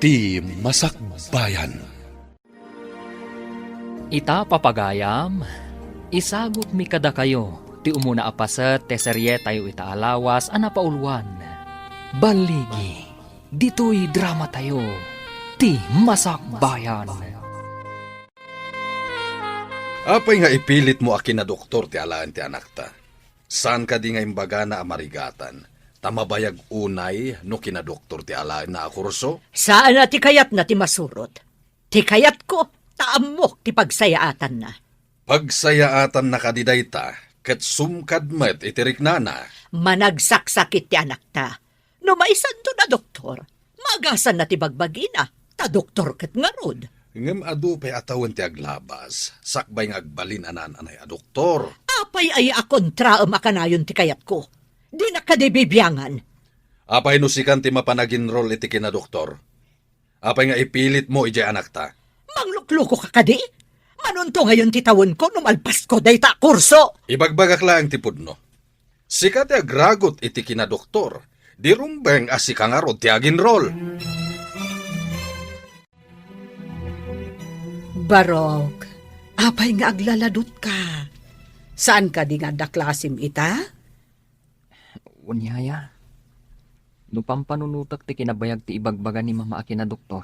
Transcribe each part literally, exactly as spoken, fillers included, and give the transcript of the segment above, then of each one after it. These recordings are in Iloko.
Ti Masakbayan. Ita, papagayam, isagutmi kadakayo ti umuna a paset ti serietayo ita a lawas a napauluan. Balligi, ditoy dramatayo, Ti Masakbayan. Apay nga ipilitmo a kinadoktor ti alaen ti anakta? Saan kadi nga imbagana a marigatan, ta mabayag unay no kinadoktor ti alaenna a kurso? Saan a ti kayatna ti masurot. Ti kayatko, ta ammok ti pagsayaatanna. Pagsayaatanna kadi dayta, ket sumkad met iti riknana. Managsaksakit ti anakta. No maisanton a doktor, maagasanna ti bagbagina, ta doktor ket ngarud. Ngem adu pay a tawen ti aglabas, sakbay nga agbalin a naan-anay a doktor. Apay aya a kontraem a kanayon ti kayatko? Dinak kadi bibiangan. Apay no sikan ti mapan aginrol iti kinadoktor? Apay nga ipilitmo idiay anakta? Manglukluko ka kadi? Manunto ngayon ti tawenko no malpasko dayta a kurso. Ibagbagak laeng ti pudno. Sika ti agragut iti kinadoktor, di rumbeng a sika ngarud ti aginrol. Barok, apay nga aglaladutka? Saan kadi nga adda klasim ita? Wen, yaya, no pampanunotek ti kinabayag ti ibagbaga ni mama a kinadoktor,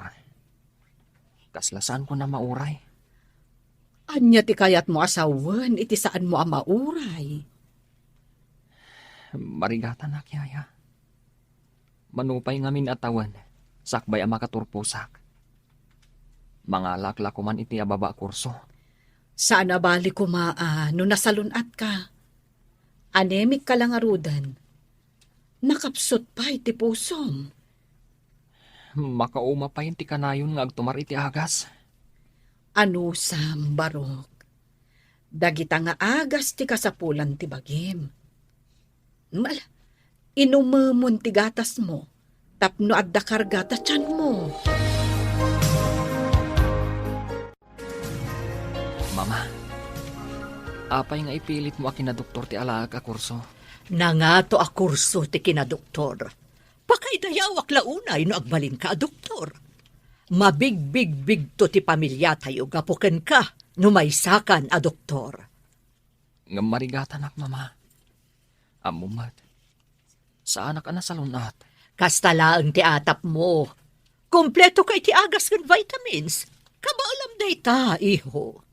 kasla saanko a mauray. Ania ti kayatmo a sawen iti saanmo a mauray? Marigatanak, yaya. Mano pay ngamin a tawen, sakbay a makaturposak, mangalaak la koman iti ababa a kurso. Saan a bali koma a no nasalun-atka. Anemic ka la ngaruden. Nakapsut pay ti pusom. Makauma pay ti kanayon nga agtumar iti agas. Anusam, Barok. Dagita nga agas ti kasapulan ti bagim. Mal, inumemon ti gatasmo tapno adda karga ta tianmo. Mama, apay nga ipilitmo a kinadoktor ti alaek a kurso? Nangato a kurso ti kinadoktor. Pakaidayawak la unay no agbalinka a doktor. Mabigbigbigto ti pamiliatayo gapu kenka no maysakan a doktor. Ngem marigatanak, mama. Ammom met, saanak a nasalun-at. Kasta laeng ti atapmo. Kumpleto ka iti agas ken vitamins. Kabaelam dayta, iho.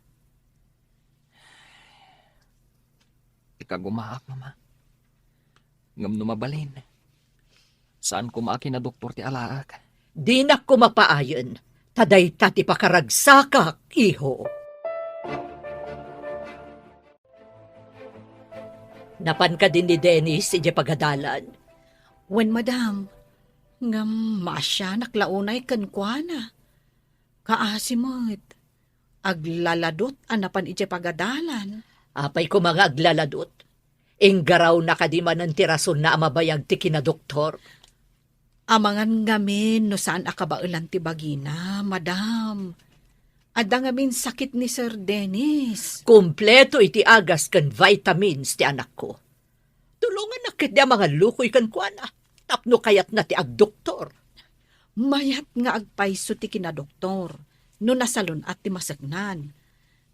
Ikagumaak, mama. Ngem no mabalin, saan koma a kinadoktor ti alaek. Dinak koma paayen, ta dayta ti pakaragsakak, iho. Napan kadi ni Dennis idiay pagadalan? Wen, madam. Ngem maasianak la unay kenkuana. Kaasi met. Aglaladot a napan idiay pagadalan. Apay koma nga aglaladot? Inggarawna kadi manen ti rasonna a mabayag ti kinadoktor? Amangan ngamin no saan a kabaelan ti bagina, madam. Adda ngamin sakit ni Sir Dennis. Kumpleto iti agas ken vitamins ti anakko. Tulongannak ketdi a mangallukoy kenkuana tapno kayatna ti agdoktor. Mayat nga agpayso ti kinadoktor no nasalun-at ti maseknan.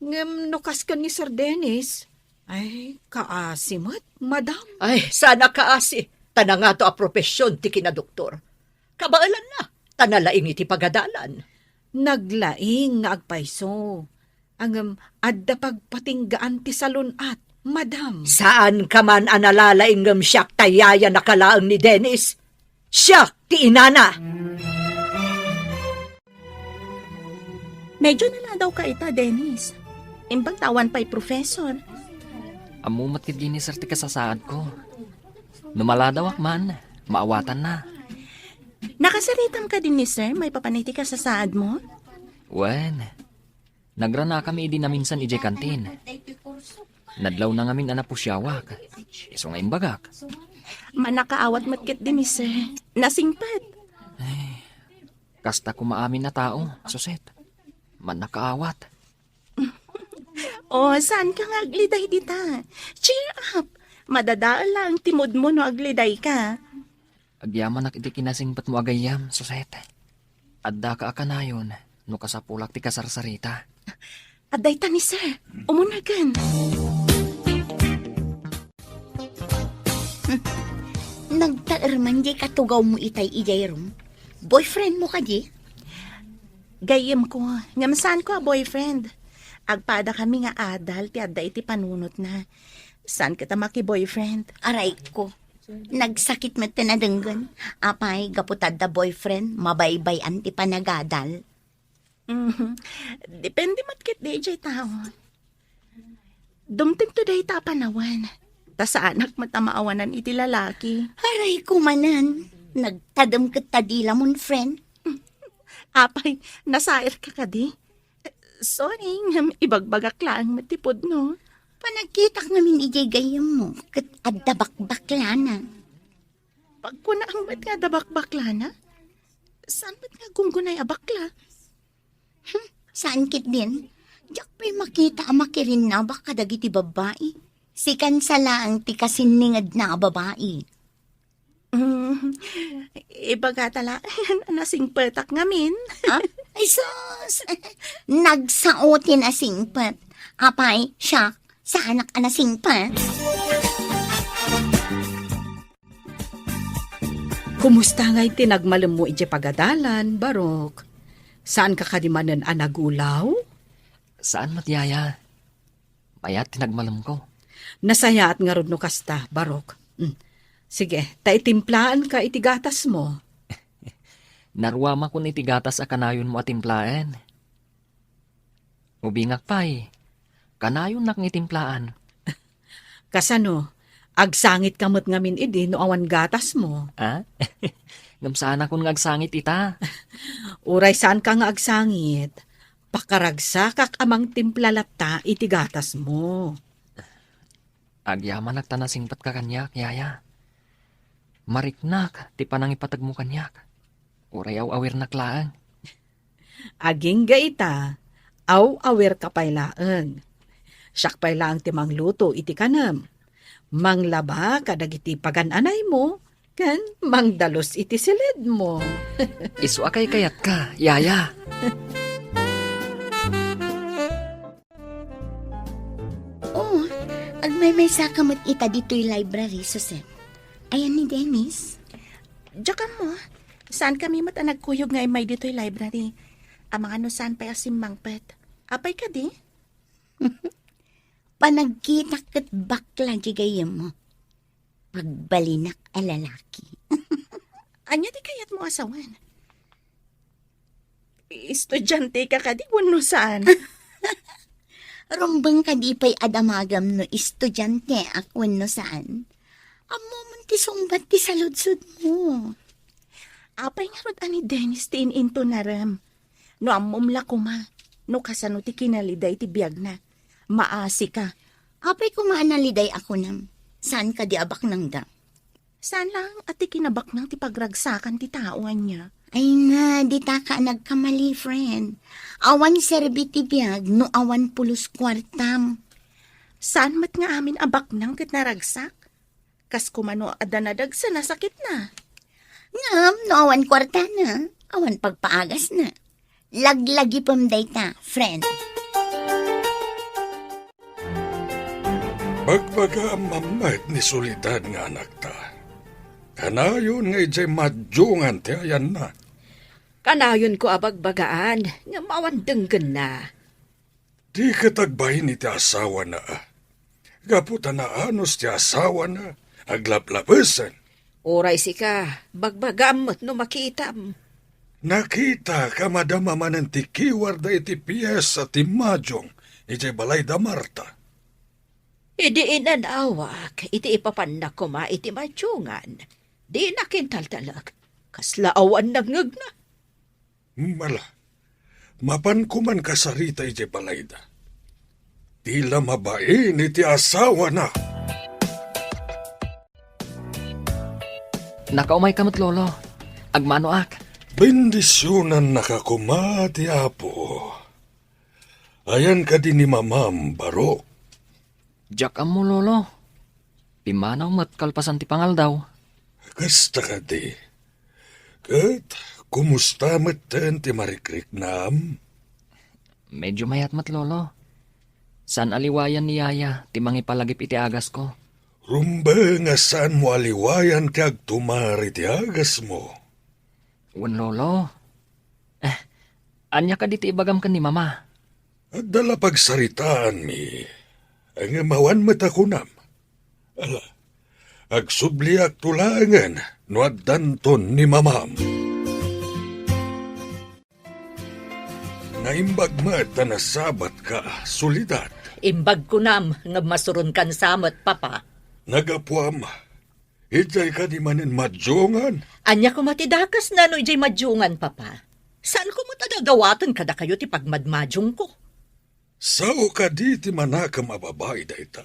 Ngem no kas ken ni Sir Dennis, ay, kaasi met, madam. Ay, saan a kaasi, ta nangato a profesion ti kinadoktor. Kabaelanna, ta nalaing iti pagadalan. Naglaing nga agpayso. Ngem adda pagpatinggaan ti salun-at, madam. Saanka man a nalalaing ngem siak ta yayanak laeng ni Dennis. Siak ti inana. Medyo naladawka ita, Dennis. Imbag ta awan pay professor. Ammo met ketdi ni Sir ti kasasaadko. No maladawak man, maawatanna. Nakasaritam kadi ni Sir maipapan iti kasasaadmo? Wen, nagranakami idi naminsan idiay kantin. Nadlawna ngamin a napusiawak. Isu nga imbagak. Mannakaawat met ketdi ni Sir. Nasingpet. Ay, kasta koma amin a tao, Suset. Mannakaawat. Oh, saanka nga agliday dita? Cheer up! Madadael laeng ti moodmo no agledayka. Agyamanak iti kinasingpetmo a gayyem, Suset. Addaka a kanayon no kasapulak ti kasarsarita. Adda ita ni sir. Umunagan. Nagtaerman diay katugawmo itay idiay room. Boyfriendmo kadi? Gayyemko, ngem saanko a boyfriend. Agpadakami nga adal ti adda iti panunotna. Saan ket a maki-boyfriend? Arayko. Nagsakit met ti nadenggen. Apay, gapu ta adda boyfriend, mabaybay-an ti panagadal. Mhm. Depende met ketdi idiay tao. Dumtengto dayta a panawen. Ta saanak met a maawanan iti lalaki. Arayko manen. Nagtadem ket ta dila mon friend. Apay, nasairka kadi? Sorry, ngem ibagbagak laeng met ti pudno. Panagkitak ngamin idiay gayyemmo, ket adda bakbaklana. Pagkunaam met nga adda bakbaklana? Saan met nga gunggunay a bakla? Hmm, saan ketdin? Diak pay makita a makirinnabak kadagiti babbai. Sikan sa laeng ti kasinningedna a babai. Mm, ibagata laeng a nasingpetak ngamin. Ah? Ay, sus! Nagsao ti nasingpet. Apay, siak, saanak a nasingpet. Kumusta ngay ti nagmalemmo idiay pagadalan, Barok? Saanka kadi manen a nagulaw? Saan met, Yaya. Mayat ti nagmalemko. Nasayaat ngarud no kasta, Barok. Mm. Sige, ta itimplaenka iti gatasmo. Naruamakon iti gatas a kanayonmo a timplaen. Ubingak pay, kanayonnak nga itimplaen. Kasano? Agsangitka met ngamin idi no awan gatasmo? Ah? Ngem saanakon nga agsangit ita. Uray saanka nga agsangit, pakaragsakak a mangtimpla latta iti gatasmo. Agyamanak ta nasingpetka kaniak, Yaya. Mariknak ti panangipategmo kaniak. Uray aw-awirnak laeng. Agingga ita, aw-awirka pay laeng. Siak pay laeng ti mangluto iti kanem. Manglaba kadagiti pagan-anaymo, ken mangdalus iti silidmo. Isu a kaykayatka, Yaya. Oh, agmaymaysaka met ita ditoy library, Susan. Ayan ni Dennis. Diak ammo, saankami met a nagkuyog nga immay ditoy library. Amangan no saan pay a simmangpet. Apay kadi? Panagkitak ket bakla di gayyemmo. Pagbalinak a lalaki. Ania ti kayatmo a sawen? Estudianteka kadi wenno saan? Rumbeng kadi pay a damagam no estudianteak wenno saan? Ammomon ti sungbat ti saludsodmo. Apay ngarud a ni Dennis ti in-intonarem? No ammom la koma, no kasano ti kinalida iti biagna. Maasika. Apay koma a naliday a kunam? Saan kadi a baknangda? Saan laeng a ti kinabaknang ti pagragsakan ti tao ania? Ay na, ditaka a nagkamali, friend. Awan serbi ti biag no awan pulos kuartam. Saan met nga amin a baknang ket naragsak? Kas koma no adda nadagsen a sakitna. Ngem no awan kuartana, awan pagpaagasna. Laglagipem dayta, friend. Bagbagaam met ni Soledad nga anakta. Kanayon nga idiay madiongan ti ayanna. Kanayonko a bagbagaan, ngem awan denggenna. Di ket agbain iti asawana, a. Gapu ta naanus ti asawana, aglaplapesen. Uray sika, bagbagaam met no makitam. Nakitak a madama manen ti kiwarda iti piesa ti madiong idiay balay da Marta. Idi inanawak iti ipapanna koma iti madiongan, dinak intaltalek. Kasla awan nangngegna. Mala, mapan koman kasarita idiay balayda. Di la mabain iti asawana. Nakaumayka met, Lolo. Agmanoak. Bendisionannaka koma ti Apo. Ayan kadi ni Mamam, Barok? Diak ammo, Lolo. Pimmanaw met kalpasan ti pangaldaw. Kasta kadi. Ket Kumusta metten ti marikriknam? Medyo mayat met, Lolo. Saan a liwayan ni Yaya ti mangipalagip iti agasko. Rumbeng a saanmo a liwayan ti agtumar iti agasmo. Wen, Lolo. Eh, ania kadi ti ibagam ken ni Mama? Adda la pagsaritaanmi, ngem awan met a kunam. Ala, agsubliakto laengen no addanton ni Mamam. Naimbag met a nasabatka, Soledad. Imbag kunam, ngem masuronkan sa met, Papa. Nagapuam, idiay kadi manen madiungan? Ania koma ti dakesna no idiay madiungan, Papa? Saanko met a dawdawaten kadakayo ti pagmadmadiongko. Sao kadi ti manakem a babai dayta?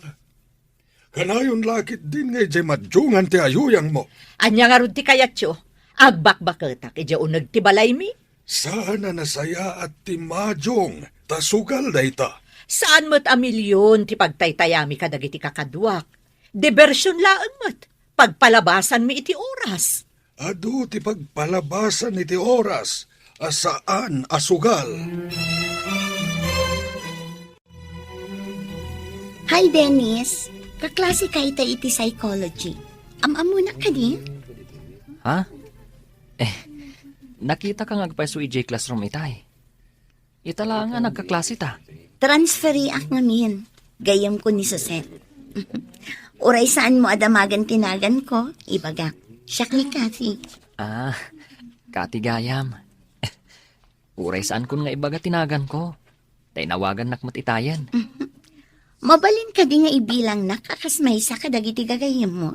Kanayon la ketdin nga idiay madiungan ti ayuyangmo. Ania ngarud ti kayatyo? Agbakbaketak idiay uneg ti balaymi? Saan a nasayaat ti madiong ta sugal dayta. Saan met a milion ti pagtaytayami kadagiti kakaduak. Dibersion laeng met. Pagpalabasanmi iti oras. Adu ti pagpalabasan iti oras a saan a sugal. Hi, Dennis. Kaklase ka ita iti psychology. Am-ammonak kadi? Ha? Eh, nakita ka nga agpayso idiay classroom itay. Ita laeng a nagkaklase ta. Transferiak ngamin. Gayyemko ni Suset. Uray saanmo a damagen ti naganko, ibagak. Siak ni Kathy. Ah, Kathy gayam. Uray saankon nga ibaga ti naganko. Ta inawagannak met itayen. Mabalin kadi nga ibilangnak a kas maysa kadagiti gagayyemmo?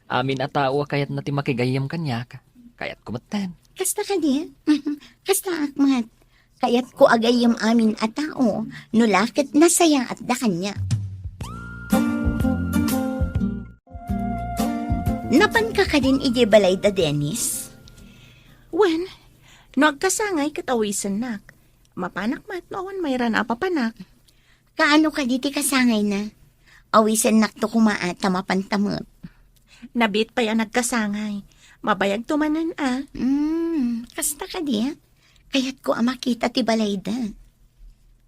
Amin a tao a kayatna ti makigayyem kaniak, kayatko metten. Kasta kadi? Kastaak met. Kayatko a gayyem amin a tao, no la ket nasayaatda kaniak. Napanka kadin idiay balayda, Dennis? Wen, no agkasangay ket awisennak. Mapanak met no awan mayrana a papanak. Kaano kadi ti kasangayna? Awisennakto koma a ta mapanta met. Nabiit pay a nagkasangay. Mabayagto manen a. Hmm, kasta kadi a? Kayatko a makita ti balayda.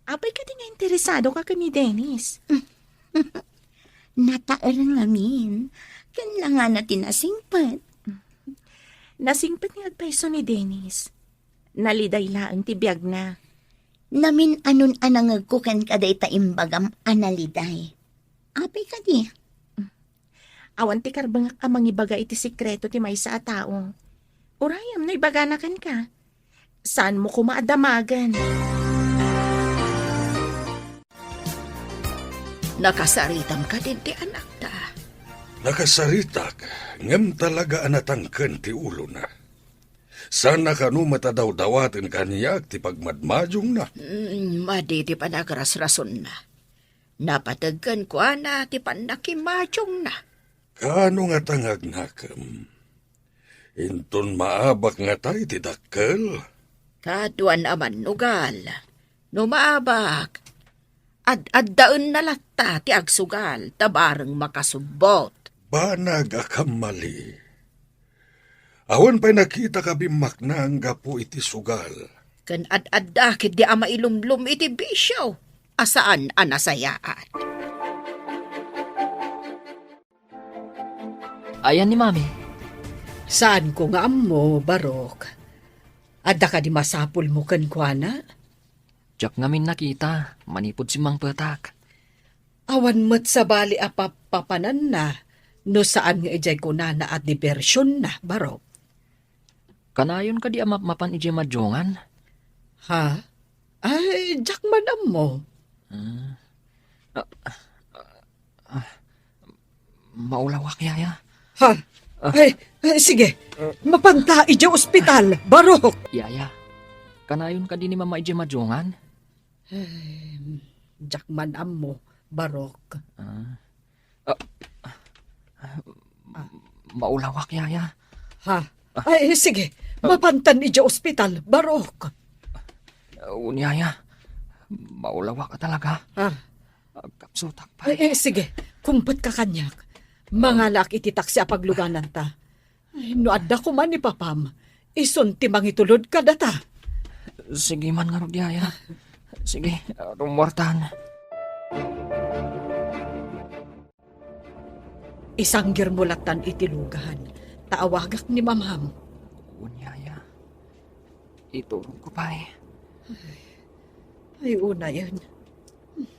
Apay kadi nga interesadoka ken ni Dennis? Nataer ngamin. Ken langana ti nasingpet. Nasingpet nga agpayso ni Dennis. Naliday laeng ti biagna. Namin-anon a nangegko kenka dayta imbagam a naliday. Apay kadi? Awan ti karbengak a mangibaga iti sekreto ti maysa a tao. Urayem no ibagana kenka. Saanmo koma a damagen. Nakasaritam kadin ti anakta? Nakasaritak, ngem talaga a natangken ti ulona. Saanna kano met a dawdawaten kaniak ti pagmadmadiongna. Mm, madi ti panagrasrasonna. Napateg kenkuana ti pannakimadiongna. Kaano ngata nga agnakem? Inton maabak ngata iti dakkel? Kaduan a mannugal. No maabak, ad-addaenna latta ti agsugal ta bareng makasubbot. Banag a kammali. Awan pay nakitak a bimmaknang gapu iti sugal. Ken ad-adda ketdi a mailumlom iti bisio a saan a nasayaat. Ayan ni Mami. Saanko nga ammo, Barok. Adda kadi masapulmo kenkuana? Diak ngamin nakita, manipud simmangpetak. Awan met sabali a pappapananna no saan nga idiay kunana a dibersionna, Barok. Kanayon kadi a mapmapan idiay madiongan? Ha? Ay, diak man ammo. Ah. Ah, ah, ah, maulawak, Yaya. Ha? Ah. Ay, ay, sige. Mapanta idiay ospital, Barok. Yaya, kanayon kadi ni Mama idiay madiongan? Ay, diak man ammo, Barok. Ah. Ah, ah, maulawak, Yaya. Ha? Ah. Ay, sige. Ah. Mapantan idiay ospital, Barok. Wen, Yaya. Maulawak a talaga. Ah. Agkapsutak pay. Ay, eh, sige. Kumpetka kaniak. Mangalaak iti taksi a paglugananta. Ay, no adda koma ni Papam, Isun ti mangitulod kadata. Sige man ngarud, yaya. Sige, rummuartan. Isanggirmo lattan iti lugan, ta awagak ni mamam. Wen, yaya. Iturogko pay. Ay, unayen.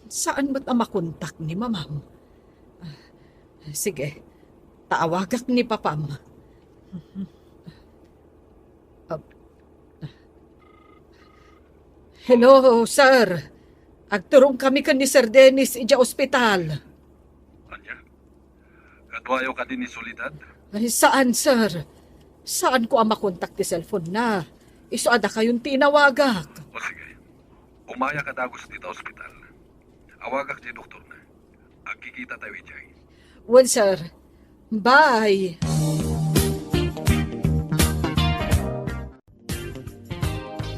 Saan met a makontak ni mamam? Ah, sige, ta awagak ni papam. Ah, hello, sir. Agturongkami ken ni Sir Dennis idiay ospital. Ania? Kaduayo kadi ni Soledad? Ay, saan, sir. Saanko a makontak ti cellphone na. Isu a dakayon ti inawagak. O sige. Umayak a dagus dita ospital. Awagak ti doktor na. Agkikita tayo idiay. Wen, sir. Bye.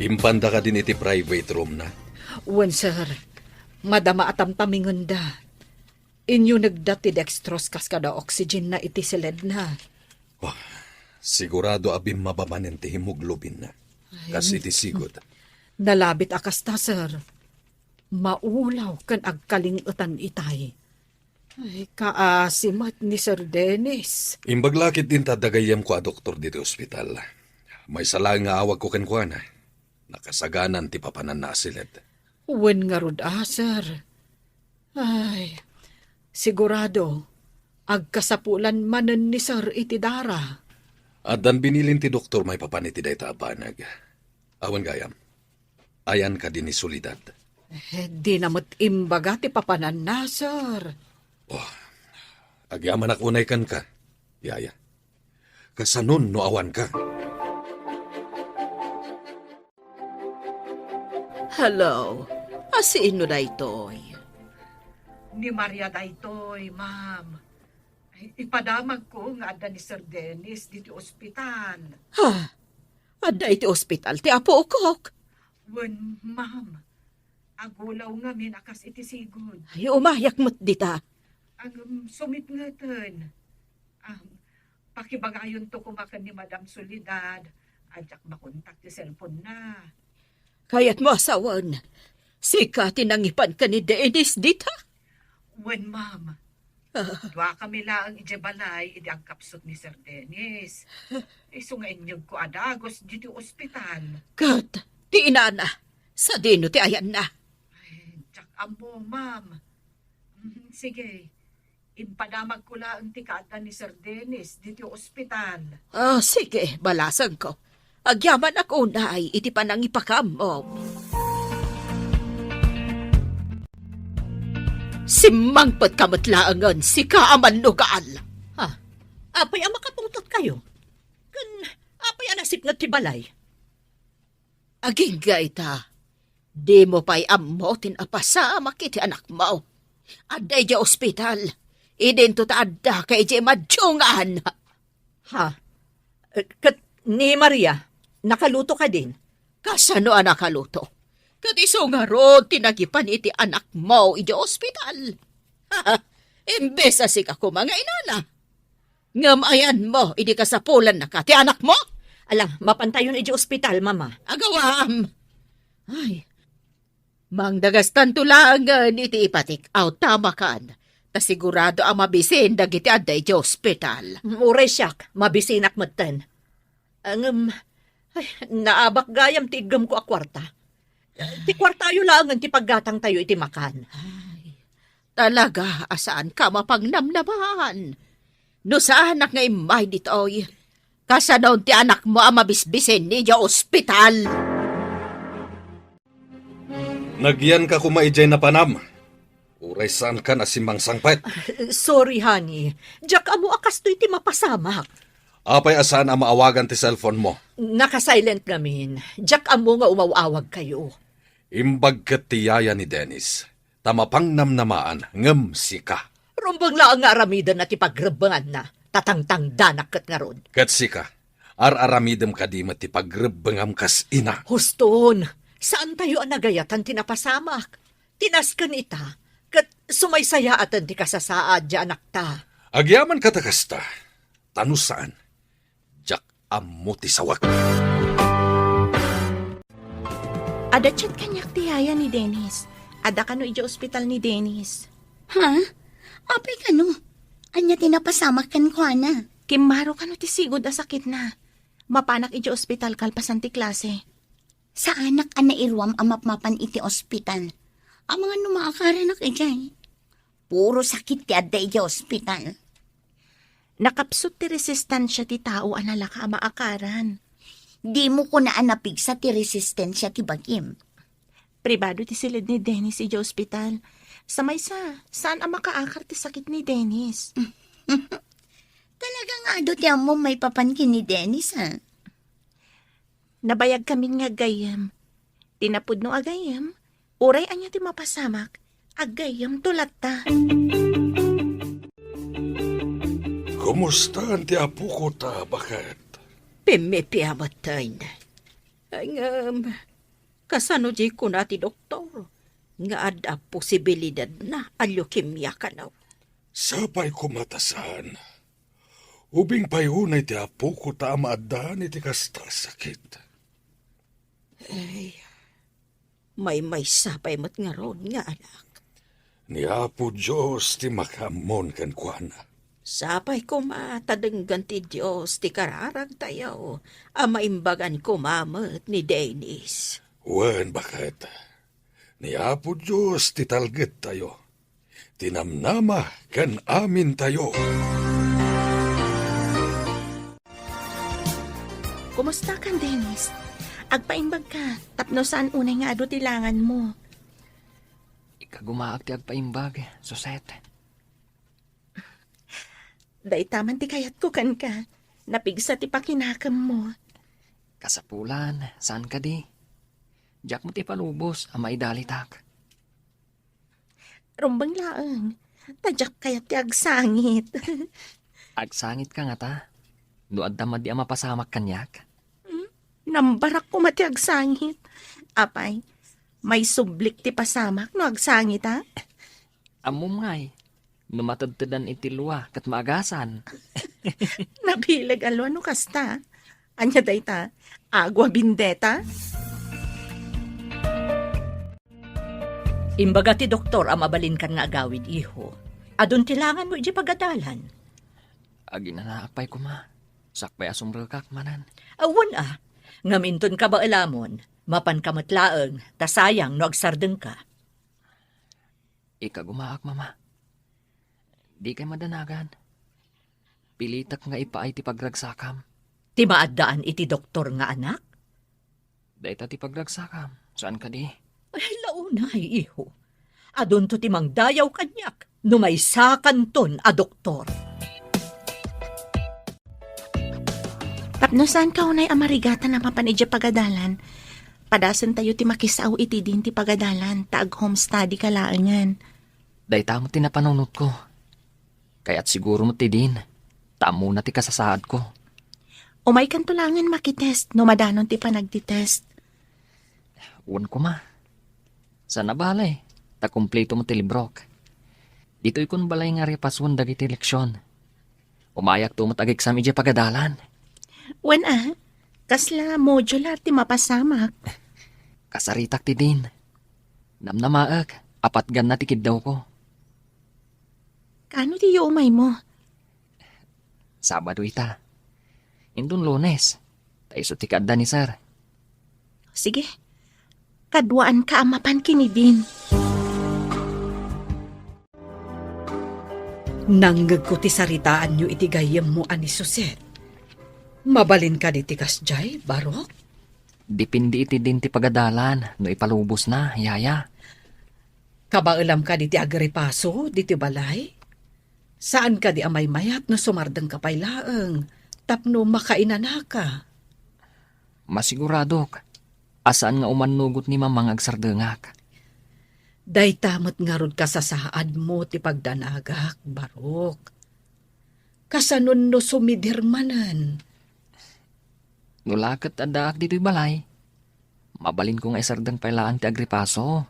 Impanda kadin iti private room na? Wen, sir. Madama a tamtamingenda. Inyunegda ti dextrose kas kada oxygen na iti siledna. Oh, sigurado a bimmaba manen ti hemoglobin na. Ay, kas iti sigud. Nalabit a kasta, sir. Maulaw ken agkaling-etan itay. Ay, kaasi met ni Sir Dennis. Imbag la ket din ta adda gayyemko a doktor ditoy ospital. Maysa laeng nga awagko kenkuana. Nakasaganan ti papananna a siled. Wen ngarud a, sir. Ay, sigurado, agkasapulan manen ni sir iti dara. Addan binilin ti doktor maipapan iti dayta a banag. Awan gayam. Ayan kadi ni Soledad? Eh, dina met imbaga ti papananna, sir. Oh, agyamanak unay kenka, yaya. Kasanon no awanka? Hello, a sino daytoy? Ni Maria daytoy, ma'am. Ipadamagko nga adda ni Sir Dennis ditoy ospital. Ha? Adda iti ospital ti apokok? Wen, ma'am. Agulaw ngamin a kas iti sigud. Ay, umayak met dita. Ngem, sumitngeten. Ah, pakibagayonto koma ken ni Madam Soledad a diak makontak ti cellphone na. Kayatmo a sawen, sika ti nangipan ken ni Dennis dita? Wen, ma'am. Ah. Duakami laeng idiay balay idi agkapsut ni Sir Dennis. Isu nga inyegko a dagus ditoy ospital. Ket ti inana, sadino ti ayanna? Ay, diak ammo, ma'am. Mm, sige. Impadamagko laeng ti kaadda ni Sir Dennis ditoy ospital. Ah, sige, balasangko. Agyamanak unay iti panangipakaammo. Simmangpetka met laengen, sika a mannugal. Ha? Apay a makatungtotkayo? Ken apay a nasipnget ti balay? Agingga ita, dimo pay ammo ti napasamak iti anakmo. Adda idiay ospital. Idinto ta addaka idiay madungan. Ha? Ket ni Maria, nakaluto kadin? Kasano a nakaluto? Ket isu ngarud ti nagipan iti anakmo idiay ospital. Imbes a sika koma nga inana. Ngem ayanmo idi kasapulannaka ti anakmo? Ala, mapantayon idiay ospital, Mama. Agawam! Ay, mangdagastanto laengen iti ipatik-aw ta makan, ta sigurado a mabisin dagiti adda idiay ospital. Mm, uray siak, mabisinak metten. Ngem, ay, naabak gayam ti iggemko a kuarta. Ti kuartayo laengen ti paggatangtayo iti makan. Ay, talaga a saanka mapangnamnamaan. No saanak nga immay ditoy, kasanon ti anakmo a mabisbisin idiay ospital? Nagyanka koma idiay napanam. Uray saankan a simmangsangpet. Sorry, honey. Diak ammo a kastoy ti mapasamak. Apay a saan a maawagan ti cellphone mo? Naka-silent ngamin. Diak ammo nga umaw-awagkayo. Imbag ket ti yaya ni Dennis, ta mapangnamnamaan ngem sika. Rumbeng laeng nga aramidenna ti pagrebbenganna, ta tangtangdanak ket ngarud. Ket sika, ar-aramidem kadi met ti pagrebbengam kas ina. Huston, saantayo a nagayatan ti napasamak. Ti nasken ita, ket sumaysayaaten ti kasasaad ti anakta. Agyaman kata kasta, ta no saan, diak ammo ti sawek. Adda chat kaniak ti yaya ni Dennis. Adda kano idiay ospital ni Dennis. Ha? Apay kano? Ania ti napasamak kenkuana? Kimmaro kano ti sigud a sakitna. Mapanak idiay ospital kalpasan ti klase. Saanak a nairuam a mapmapan iti ospital. Amangan no maakaranak idiay. Puro sakit ti adda idiay ospital. Nakapsut ti resistensia ti tao a nalaka a maakaran. Dimo kuna a napigsa ti resistensia ti bagim. Pribado ti siled ni Dennis idiay ospital. Sa maysa, saan a makaakar ti sakit ni Dennis. Talaga nga adu ti ammom maipapan ken ni Dennis, ha? Nabayagkamin nga aggayyem. Ti napudno a gayyem, uray ania ti mapasamak, aggayyemto latta. Kumustaan ti apoko ta, baket? Pimmipiamatay. Ay, ngem, kasano di kuna ti doktor nga adda posibilidadna a leukemia kano? Sapay koma ta saan. Ubing pay unay ti apoko ta a maaddaan iti kasta a sakit. Ay, maymaysa pay met ngarud nga anak. Ni Apo Dios ti makaammon kenkuana. Sapay koma ta denggen ti Dios ti kararagtayo a maimbagan koma met ni Dennis. Wen, baket. Ni Apo Dios ti talgedtayo, ti namnama ken amintayo. Kumusta kan, Dennis? Agpaimbag ka, tapno saan unay nga adu ti langan mo. Ikagumaak ti agpaimbag, Suset. Dayta man ti kayatko kenka. Napigsa ti pakinakemmo. Kasapulan, saan kadi? Diak met ipalubos a maidalitak. Rumbeng laeng. Ta diak kayat ti agsangit. Agsangit ka ngata? No adda madi a mapasamak kaniak? Hmm? Nambarak koma ti agsangit. Apay, maisublik ti pasamak no agsangit, a? Ammom ngay, no matedtedan iti lua ket maagasan. Nabileg a lua no kasta. Ania dayta? Agua bendita? Imbaga ti doktor a mabalinkan nga agawid, iho. Adun ti langanmo idiay pagadalan. Aginanaak pay koma. Sakbay a sumrekak manen. Awan a. Ngem inton kabaelamon, mapanka met laeng, ta sayang no agsardengka. Ikagumaak, Mama. Dikay madanagan. Pilitek nga ipaay ti pagragsakam. Ti maaddaan iti doktor nga anak? Dayta ti pagragsakam. Saan kadi? Ay, launay, iho. Adunto ti mangdayaw kaniak no maysakanton a doktor. Tapno saanka unay a marigatan a mapan idiay pagadalan, padasentayo ti makisao iti din ti pagadalan ta ag-home study ka laengen. Dayta met ti napanunotko. Kayat siguro met ti din, ta ammona ti kasasaadko. Umaykanto laengen makitest no madanon ti panagtitest. Wen koma. Saan a bale, ta kumpleto met ti librok. Ditoykon balay nga repasuen dagiti leksion. Umayakto met ageksam idiay pagadalan. Wen a, kasla modular ti mapasamak? Kasaritak ti din. Namnamaek, a patganna ti kiddawko. Kaano ti iumaymo? Sabado ita. Inton Lunes, ta isu ti kaadda ni Sir. Sige. Kaduaanka a mapan ken ni Dean. Nangngegko ti saritaanyo iti gayyemmo a ni Suset. Mabalin kadi ti kasdiay, Barok? Depende iti din ti pagadalan no ipalubosna, Yaya. Kabaelam kadi ti agripaso ditoy balay? Saan kadi a maymayat no sumardengka pay laeng tapno makainanaka? Masiguradok a saan nga umannugot ni Mama nga agsardengak. Dayta met ngarud kasasaadmo ti pagdanagak, Barok. Kasanon no sumidir manen? No la ket addaak ditoy balay, mabalinko nga isardeng pay laeng ti agripaso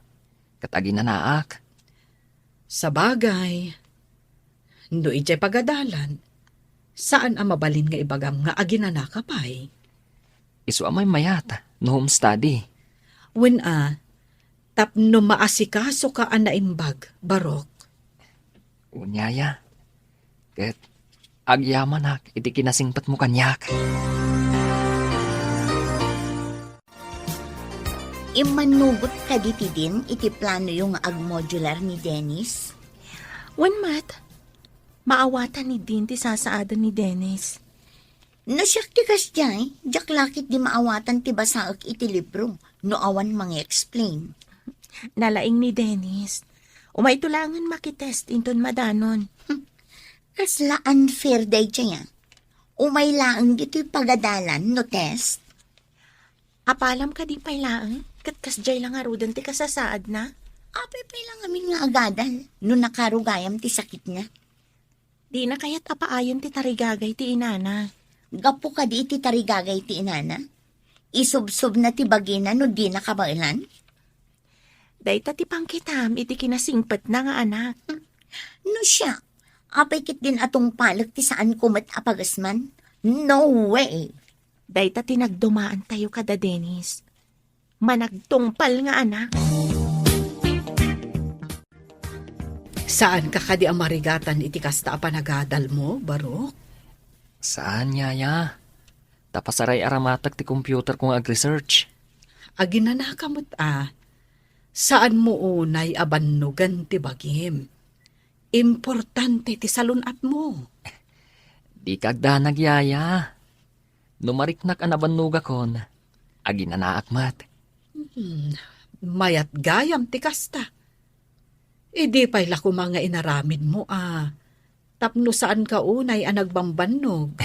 ket aginanaak. Sabagay, no idiay pagadalan, saan a mabalin nga ibagam nga aginanaka pay. Isu a maymayat no home study. Wen a, tapno maasikasoka a naimbag, Barok. Wen, yaya. Ket agyamanak iti kinasingpetmo kaniak. Immannugot kadi ti din iti planoyo nga agmodular ni Dennis? Wen met, maawatan ni din ti sasaaden ni Dennis. No siak ti kasdiay, diak la ketdi maawatan ti basaek iti libro no awan mangi-explain. Nalaing ni Dennis. Umayto laengen makitest inton madanon. Hmm. Kasla unfair daydiay a. Umay laeng ditoy pagadalan no test. Apalam kadi pay laeng, ket kasdiay la ngaruden ti kasasaadna? Apay pay la ngamin nga agadal no nakarugayam ti sakitna? Dina kayat a paayen ti tarigagay ti inana. Gapu kadi iti tarigagay ti inana? Isubsobna ti bagina no dina kabaelan? Dayta ti pangkitam iti kinasingpetna nga anak. No siak, apay ketdin a tungpalek ti saanko met a pagesman? No way! Dayta ti nagdumaantayo kada Dennis. Managtungpal nga anak. Saanka kadi a marigatan iti kasta a panagadalmo, Barok? Saan, yaya. Ta pasaray-aramatek ti computerko nga ag-research. Aginanaka met a, saanmo unay a bannogen ti bagim. Importante ti salun-atmo. Dika agdanag, yaya. No mariknak a nabannogakon, aginanaak met. Hmm, mayat gayam ti kasta. Idi pay la koma nga inaramidmo a tapno saanka unay a nagbambannog.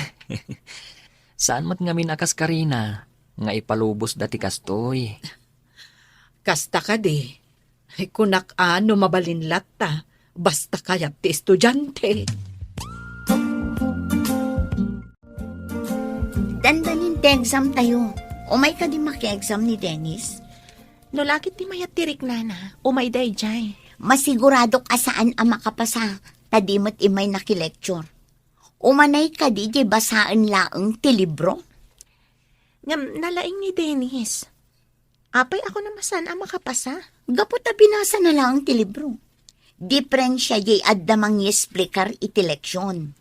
Saan met ngamin a kaskarina nga ipalubosda ti kastoy. Kasta kadi, kunak a no mabalin latta, basta kayat ti estudiante. Dandanin ti exam tayo. Umay kadi maki-exam ni Dennis? No lakit ti mayat ti riknana, umay daydiay. Masiguradok a saan a makapasa, ta di met immay naki-lecture. Umanay kadi di basaen laeng ti libro? Ngem nalaing ni Dennis. Apay a kunam a saan a makapasa? Gapu ta binasana laeng ti libro. Diferensia diay adda mangiesplikar iti leksion.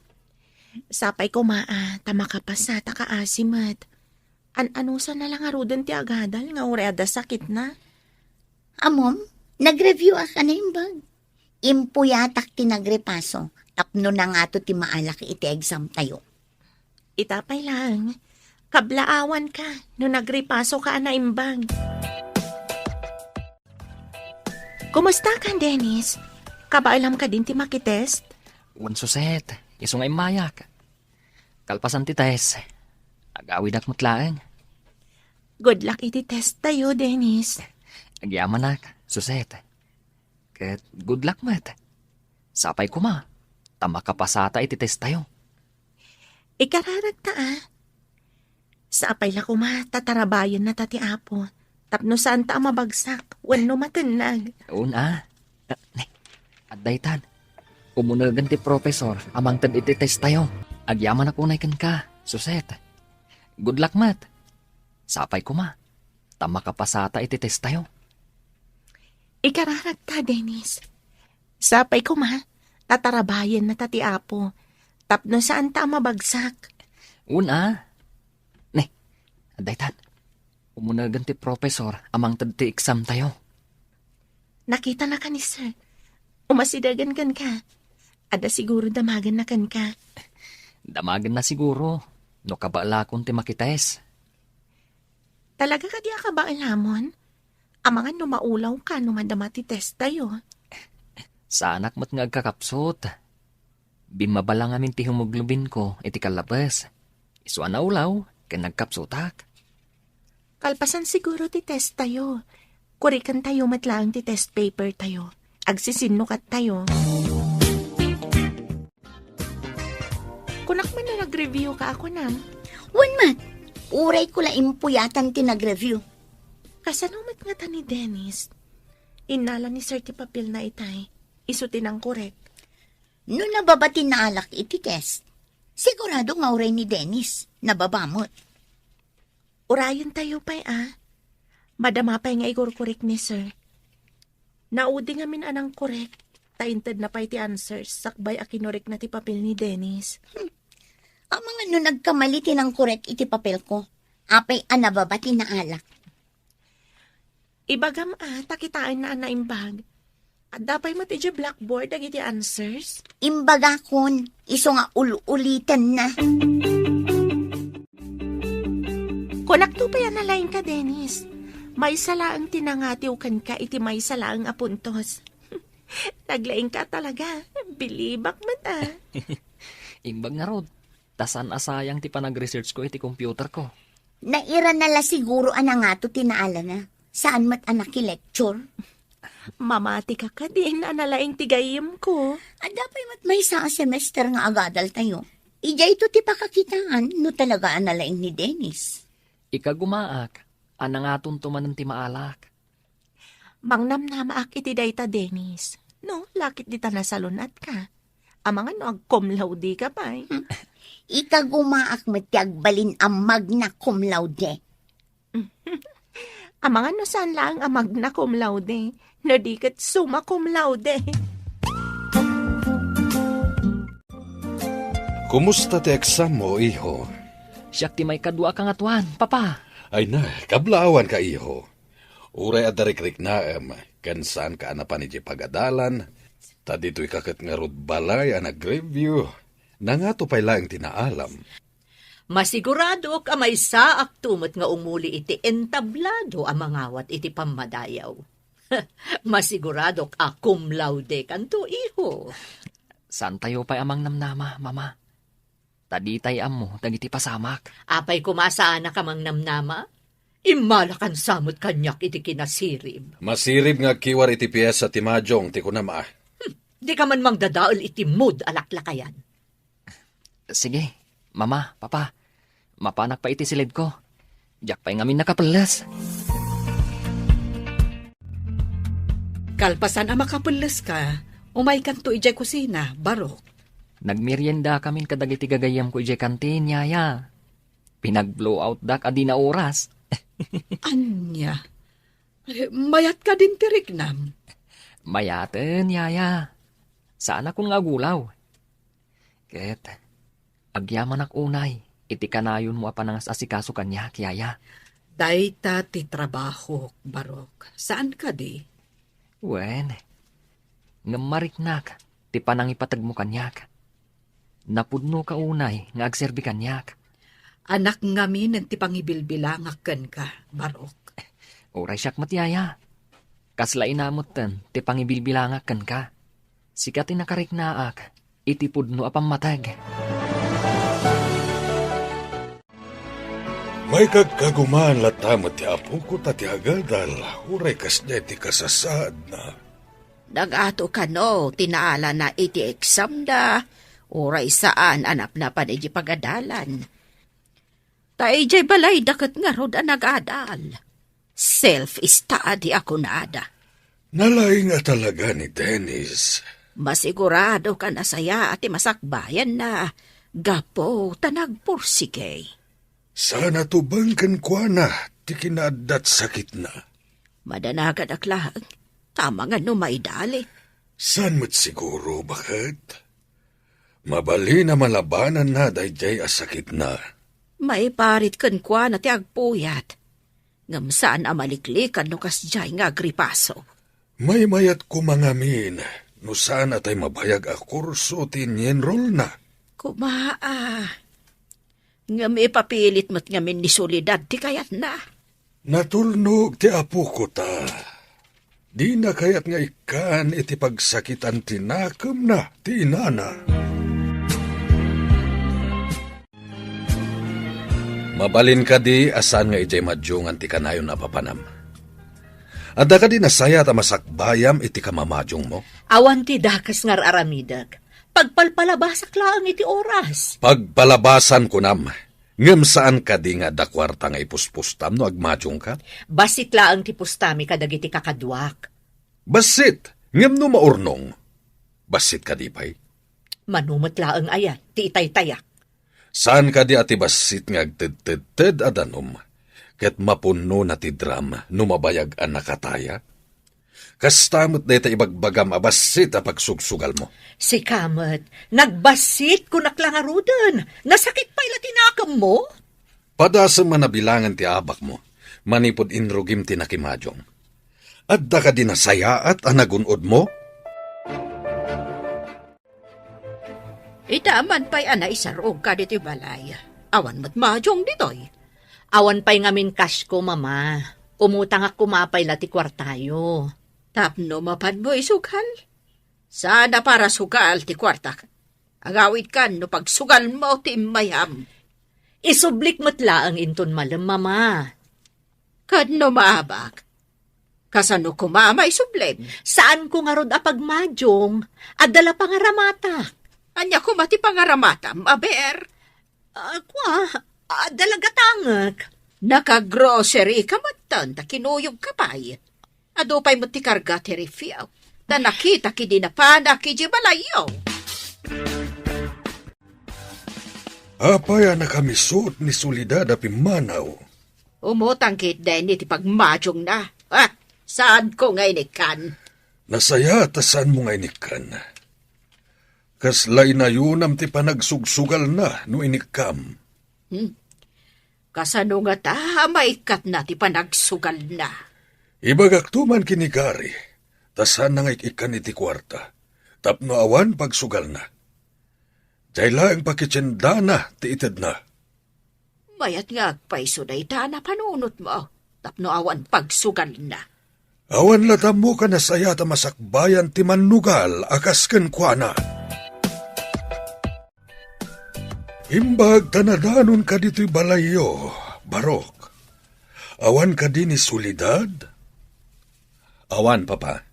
Sapay koma a ta makapasa ta kaasi met. An-anusanna la ngaruden ti agadal nga uray adda sakitna? Ammom, nag-review a ka naimbag. Impuyatak ti nagrepaso tapno nangato ti maalak iti exam tayo. Ita pay laeng, kablaawanka no nagrepasoka a naimbag. Kumusta ka, Dennis? Kabaelam kadin ti makitest? Wen, Suset, isu nga immayak. Kalpasan ti test, agawidak met laeng. Good luck iti test tayo, Dennis. Agyamanak, Suset. Ket good luck met. Sapay koma, ta makapasata iti test tayo. Ikararagta a. Sapay la koma, ta tarabayenna ta ti Apo, tapno saanta a mabagsak wenno matennag. Una, adda itan. Umunegen ti professor a mangted iti test tayo. Agyamanak unay kenka, Suset. Good luck met. Sapay koma, ta makapasata iti test tayo. Ikararagta, Dennis. Sapay koma, ta tarabayenna ta ti Apo, tapno saanta a mabagsak. Una, ne, adda itan. Umunegen ti professor a mangted ti exam tayo. Nakitanaka ni Sir. Umasidegen kenka. Adda siguro damagenna kenka. Damagenna siguro, no kabaelakon ti makitest. Talaga kadi a kabaelamon? Amangan no maulawka no madama ti test tayo. Saanak met nga agkakapsut. Bimmaba la ngamin ti hemoglobinko iti kallabes. Isu a naulaw ken nagkapsutak. Kalpasan siguro ti test tayo. Kuriken tayo met laeng ti test paper tayo. Agsisinnukat tayo. Kunak man no nag-review ka a kunam. Wen met, uray ko la impuyatan ti nag-review. Kasano met ngata ni Dennis? Innala ni Sir ti papelna itay. Isu ti nangkorek. No nababa ti naalak iti test, sigurado nga uray ni Dennis, nababa met. Urayen tayo pay a. Padama pay nga igurkurek ni sir. Naudi ngamin a nangkorek, ta intedna pay ti answers sakbay a kinurekna ti papel ni Dennis. Amangan no nagkamali ti nangkorek iti papelko. Apay a nababa ti naalak. Ibagam a, ta kitaenna a naimbag. Adda pay met idiay blackboard dagiti answers? Imbagakon, isu nga ul-ulitenna. Kunakto pay a nalaingka, Dennis. Maysa laeng ti nangatiw kenka iti maysa laeng a puntos. Naglaingka talaga. Bilibak met a. Imbag ngarud, ta saan a sayang ti panag-research ko iti computer ko. Nairana la siguro a nangato ti naalana. Saan met a nakilecture. Mamati ka kadin a nalaing ti gayyem ko. Adda pay met maysa a semester nga agadal tayo. Idiay to ti pakakitaan no talaga a nalaing ni Dennis. Ikagumaak a nangatonto manen ti maalak. Mangnamnamaak iti dayta, Dennis. No, lakit dita nasalun-atka. Amangan no ag-cum laude ka pay. Hmm. Ikagumaak met ti agbalin a magna cum laude. Amangan no saan laeng a magna cum laude, no di ket summa cum laude. Kumusta ti exam mo, iho? Siak ti maikadua a kangatoan, Papa. Ay na, kablaawanka, iho. Uray adda rikriknaem, ken saanka a napan idiay pagadalan, ta ditoyka ket ngarud balay a nag-review. Nangato pay laeng ti naalam. Masiguradok a maysaakto met nga umuli iti entablado a mangawat iti pammadayaw. Masiguradok a cum laude kanto, iho. Saantayo pay a mangnamnama, Mama. Ta ditay ammo dagiti pasamak. Apay koma saanak a mangnamnama? Immalakan sa met kaniak iti kinasirib. Masirib nga agkiwar iti piesa ti majong ti kunam a. Hmm, dika man mangdadael iti mood a laklakayan. Sige, Mama, Papa. Mapanak pay iti siledko. Diak pay ngamin nakapelles. Kalpasan a makapelleska, umaykanto idiay kusina, Barok. Nagmeriendakamin kadagiti gagayyemko idiay kantin, Yaya. Pinag-blowoutdak a dina oras. Ania? Eh, mayat kadin ti riknam? Mayaten, Yaya. Saanakon nga agulaw. Ket agyamanak unay iti kanayonmo a panangas-asikaso kaniak, Yaya. Dayta ti trabahok, Barok. Saan kadi? Wen, ngem mariknak ti panangipategmo kaniak. Napudnoka unay nga agserbi kaniak. Anak ngamin ti pangibilbilangak kenka, Barok. Uray siak met, Yaya. Kasla inamuten ti pangibilbilangak kenka. Sika ti nakariknaak iti pudno a pammateg. Maikagkagumaan latta met ti apoko ta ti agadal, uray kasdiay ti kasasaadna. Nagato kano ti naalana iti examda, uray saan a napnapan iti pagadalan. Ta idiay balayda ket ngarud a nagadal. Self-study a kunada. Nalaing a talaga ni Dennis. Masigurado ka nasayaat ti masakbayanna, gapu ta nagpursige. Saan a tubeng kenkuana ti kinaaddat sakitna. Madanagadak laeng, ta amangan no maidali. Saan met siguro, baket? Mabalin a malabananna daydiay a sakitna. Maiparit kenkuana ti agpuyat, ngem saan a maliklikan no kasdiay nga agripaso. Maymayat koma ngamin no saan a tay mabayag a kurso ti inyenrolna. Koma a, ngem ipapilit met ngamin ni Soledad ti kayatna. Natulnog ti apoko ta. Dina kayat nga ikkan iti pagsakitan ti nakemna ti inana. Mabalin kadi a saan nga idiay madiongan ti kanayon a papanam? Adda kadi nasayaat a masakbayam iti kamamadiongmo? Awan ti dakes nga ar-aramidek. Pagpalpalabasak laeng iti oras. Pagpalabasan kunam. Ngem saan kadi nga adda kuarta nga ipuspustam no agmadiongka? Bassit laeng ti pustami kadagiti kakaduak. Bassit, ngem no maurnong, bassit kadi pay? Mano met laeng aya ti itaytayak? Saan kadi a ti bassit nga agtedtedted a danum? Ket mapunnona ti dram no mabayag a nakataya. Kasta met dayta ibagbagam a bassit a pagsugsugalmo. Sika met, nagbassit, kunak la ngaruden. Nasakit pay la ti nakemmo? Padasem a nabilangan ti abakmo, manipud inrugim ti nakimadiong. Adda kadi nasayaat a nagun-odmo? Ita man pay a naisarog ka ditoy balay. Awan met madiong ditoy. Awan pay ngamin kasko, Mama. Umutangak koma pay la ti kuartayo. Tapno mapanmo isugal? Saan a para sugal ti kuartak. Agawidkan no pagsugalmo ti immayam. Isublik met laeng inton malem, Mama. Ket no maabak, kasano koma a maisublim? Saanko ngarud a pagmadiong, adda la pangaramatak. Ania koma ti pangaramatam, aber? Ah, kua, adda la gatangek. Naka-grocery ka metten, ta kinuyog ka pay. Adu pay met ti karga ti rifyo. Ta nakitak idi napanak idiay balayyo. Apay a nakamisut ni Soledad a pimmanaw? Umutang ket Denny ti pagmadiongna. Ah, saanko nga inikkan? Nasayaat a saanmo nga inikkan. Kasla inayonam ti panagsugsugalna no inikkam. Hmm. Kasano ngata a maikkatna ti panagsugalna? Ibagakto man ken ni Gary, ta saanna nga ik-ikkan iti kuarta, tapno awan pagsugalna. Diay laeng pakitiendana ti itedna. Mayat nga agpayso dayta a napanunotmo, tapno awan pagsugalna. Awan latta ammo a nasayaat a masakbayan ti mannugal a kas kenkuana. Imbag ta nadanonka ditoy balayyo, Barok. Awan kadi ni Soledad? Awan, Papa.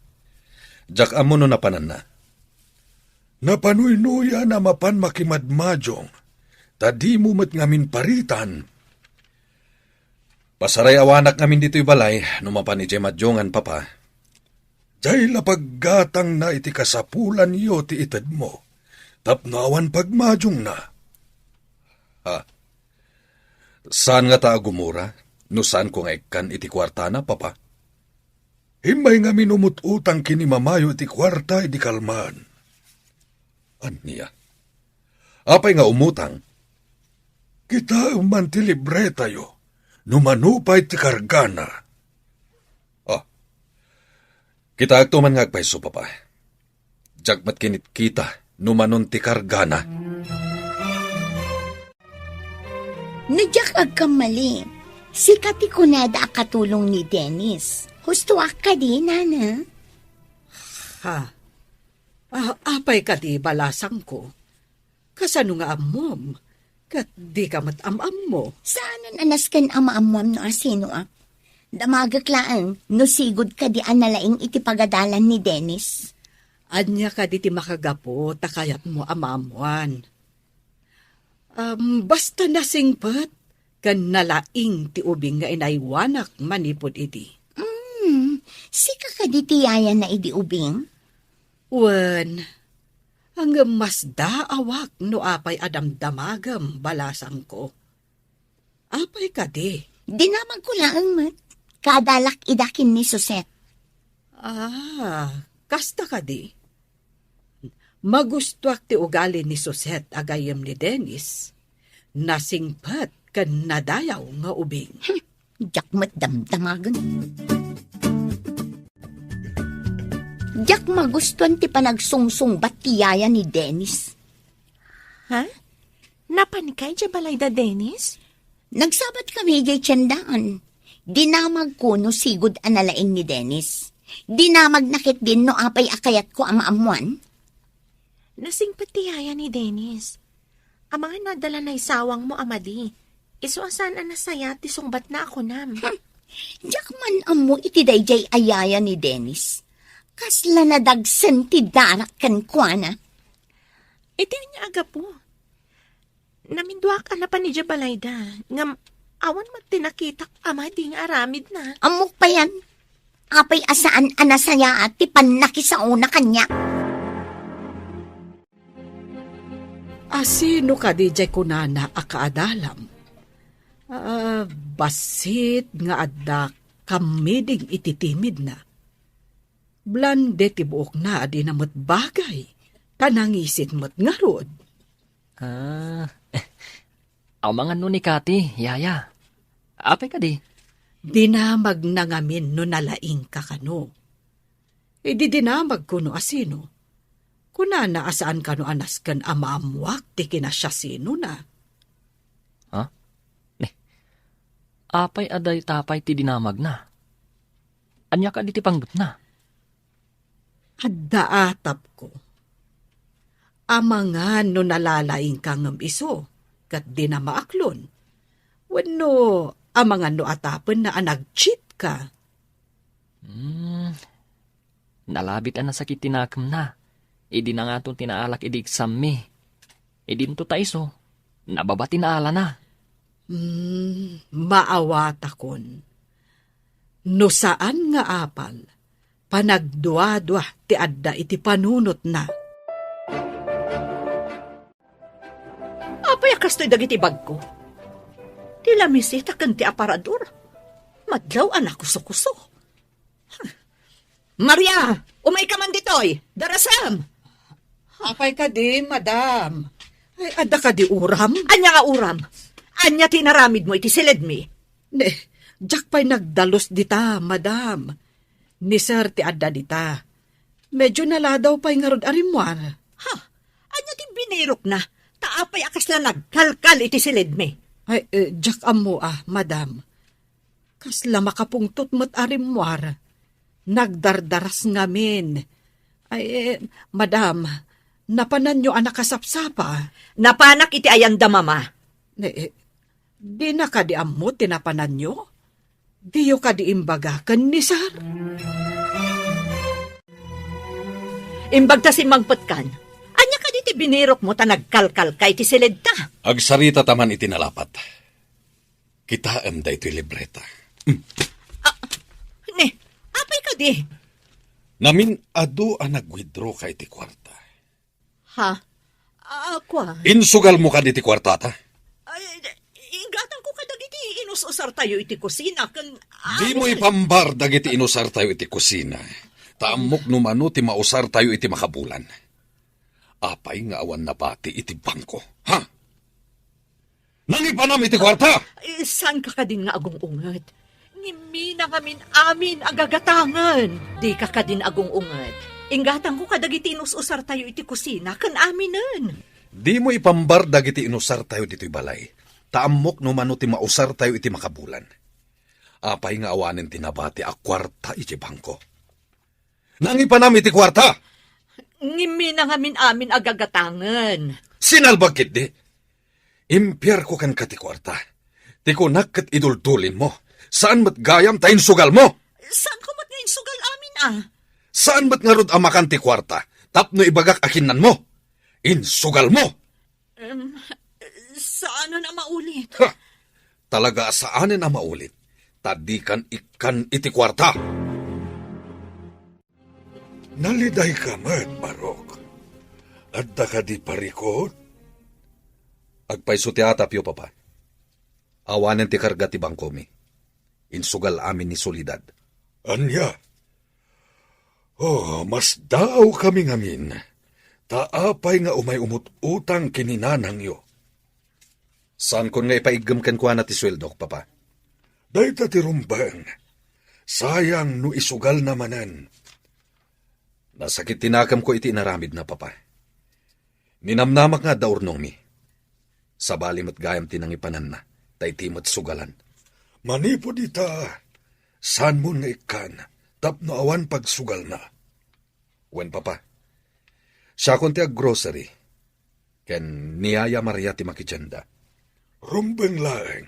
Diak ammo no napananna. Napanuynoyan a mapan makimadmadiong, ta dimo met ngamin paritan. Pasarayawanak ngamin ditoy balay no mapan idiay madiongan, Papa. Diay la paggatangna iti kasapulanyo ti itedmo, tapno awan pagmadiongna. Ha? Saan ngata a gumura no saanko nga ikkan iti kuartana, Papa? Immay ngamin umut-utang ken ni Mamayo iti kuarta idi kalman. Ania? Apay nga umutang? Kitaem man ti libretayo, no mano pay ti kargana. Ah, kitaekto man nga agpayso, Papa. Diak met kinitkita no manon ti kargana. No diak agkamali, sika ti kunada a katulong ni Dennis. Hustoak kadi, Nana? Ha? Ah, apay kadi, balasangko? Kasano nga ammom? Ket dika met am-ammo. Saanen a nasken a maammoam no asinoak. Damagek laeng no sigud kadi a nalaing iti pagadalan ni Dennis. Ania kadi ti makagapu ta kayatmo a maammoan? Am, basta nasingpet ken nalaing ti ubing nga inaywanak manipud idi. Mm, sika kadi ti yayana idi ubing? Wen, ngem masdaawak no apay a damdamagem, balasangko. Apay kadi? Dinamagko laeng met. Kadalak ida ken ni Suset. Ah, kasta kadi? Magustoak ti ugali ni Suset a gayyem ni Dennis. Nasingpet ken nadayaw nga ubing. Hmm, diak met damdamagen. Diak magustuan ti panagsungsungbat ti yaya ni Dennis. Ha? Napanka idiay balayda, Dennis? Nagsabat kami idiay tiendaan. Dinamagko no sigud a nalaing ni Dennis. Dinamagna ketdin no apay a kayatko a maammoan. Nasingpet ti yaya ni Dennis. Amangan no adda la naisawangmo a madi. Isu a saan a nasayaat ti sungbatna a kunam. Hmm. Diak man ammo iti daydiay a yaya ni Dennis. Kasla nadagsen ti darak kenkuana. Iti ania a gapu? Naminduak a napan idiay balayda, ngem awan met ti nakitak a madi nga aramidna. Ammok payen, apay a saan a nasayaat ti pannakisaona kaniak. A sino kadi diay kunana a kaadalam? Ah, bassit nga adda kammiding iti timidna. Blonde ti buokna a dina met bagay, ta nangisit met ngarud. Ah, amangan no ni Kati, yaya. Apay kadi? Dinamagna ngamin no nalaingka kano. Idi dinamagko no asino, kunana a saan kano a nasken a maammoak ti kinasiasinona. Ha? Ne, apay a dayta pay ti dinamagna? Ania kadi ti panggepna? Adda atapko. Amangan no nalalaingka ngem isu, ket dina maaklon. Wenno amangan no atapenna a nag-cheat ka. Hmm, nalabit a nasakit ti nakemna. Idi nangaton ti naalak idi exam-mi. Idinto ta isu, nababa ti naalana. Hmm, maawatakon. No saan nga apal, panagduadua ti adda iti panunotna. Apay a kastoy dagiti bagko? Ti lamiseta ken ti aparador, madlaw a nakusokuso. Maria, umayka man ditoy! Darasem! Apay kadi, madam? Ay, adda kadi uram? Ania nga uram? Ania ti inaramidmo iti siledmi? Ne, diak pay nagdalus dita, madam. Ni sir ti adda dita. Medyo naladaw pay ngarud a rimmuar. Ha? Ania ti binirokna? Ta apay a kasla nagkalkal iti siledmi? Ay, eh, diak ammo, ah, madam. Kasla makapungtot met a rimmuar. Nagdardaras ngamin. Ay, eh, madam, napananyo a nakasapsapa? Napanak iti ayan da mama. Eh, eh, dina kadi ammo ti napananyo? Diyo kadi imbaga ken ni sir? Imbagta simmangpetkan. Ania kadi ti binirokmo ta nagkalkalka iti siledta? Agsarita ta man iti nalapat. Kitaem daytoy libreta. Hmm. Ah, ne, apay kadi? Namin-adu a nag-withdraw ka iti kuarta. Ha? Ah, kua? Insugalmo kadi ti kuartata? Ay, inggatanko kadagiti inus-usartayo iti kusina, ken, ah, dimo ipambar dagiti inusartayo iti kusina. Ta ammok no mano ti mausartayo iti makabulan. Apay nga awan nabati iti bangko? Ha? Nangipanam iti kuarta! Eh, saan ka kadin nga agung-unget? Ngimmi na ngamin amin a gagatangen. Di ka kadin agung-unget. Inggatangko kadagiti inus-usartayo iti kusina ken aminen. Dimo ipambar dagiti inusartayo ditoy balay. Ta ammok no mano ti mausartayo iti makabulan. Apay nga awanen ti nabati a kuarta iti bangko? Nangipanam iti kuarta! Ngimmi na ngamin amin a gagatangen. Sinalbag ketdi? Impierko kenka ti kuarta. Ti kunak ket iduldulinmo. Saan met gayam ta insugalmo. Saanko met nga insugal amin, a? Saan met ngarud a makan ti kuarta tapno ibagak a kinnanmo? Insugalmo! Em, saanen a maulit. Ha! Talaga a saanen a maulit, ta dikan ikkan iti kuarta. Nalidayka met, Barok. Adda kadi parikut? Agpayso ti atapyo, Papa. Awanen ti karga ti bangkomi. Insugal amin ni Soledad. Ania? Oh, masdaawkami ngamin. Ta apay nga umay umut-utang ken ni nanangyo? Saankon nga ipaiggem kenkuana ti sueldok, Papa. Dayta ti rumbeng. Sayang no isugalna manen. Nasakit ti nakemko iti inaramidna, Papa. Ninamnamak nga adda urnongmi. Sabali met gayam ti nangipananna, ta iti met sugalan. Manipud ita, saanmon nga ikkan, tapno awan pagsugalna. Wen, Papa, siakon ti aggrocery, ken ni Yaya Maria ti makidianda. Rumbeng laeng,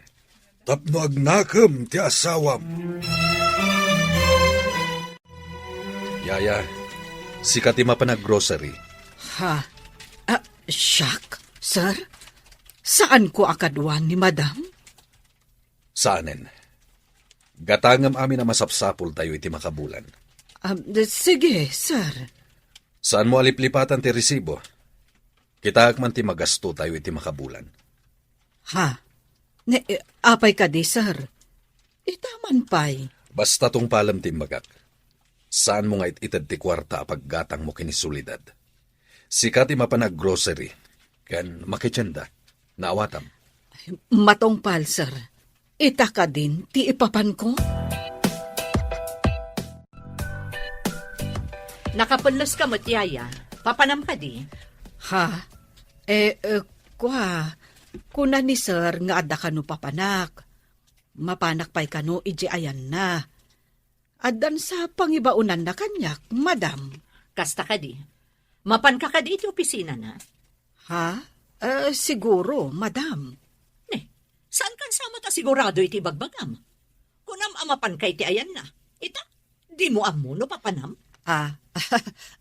tapno agnakem ti asawam. Yaya, sika ti mapan aggrocery. Ha? Ah, siak, sir? Saanko a kaduan ni madam? Saanen. Gatangem amin a masapsapultayo iti makabulan. Ah, sige, sir. Saanmo a liplipatan ti resibo? Kitaek man ti magastotayo iti makabulan. Ha? Ne, eh, apay kadi, sir? Ita man pay. Basta tungpalem ti imbagak. Saanmo nga it-ited ti kuarta a paggatangmo ken ni Soledad. Sika ti mapan ag-grocery ken makitienda. Naawatam. Matungpal, sir. Ita kadin ti ipapanko? Nakapelles ka met, yaya. Papanam kadi? Ha? Eh, eh, kua, kuna ni sir nga adda kano papanak. Mapanak pay kano iti ayanna. Addan sa pangibaonanna kaniak, madam. Kasta kadi. Mapanka kadi iti opisinana? Ha? Eh, siguro, madam. Ne, saan kan sa met a sigurado iti ibagbagam? Kunam a mapanka iti ayanna. Ita, dimo ammo no papanam? Ah,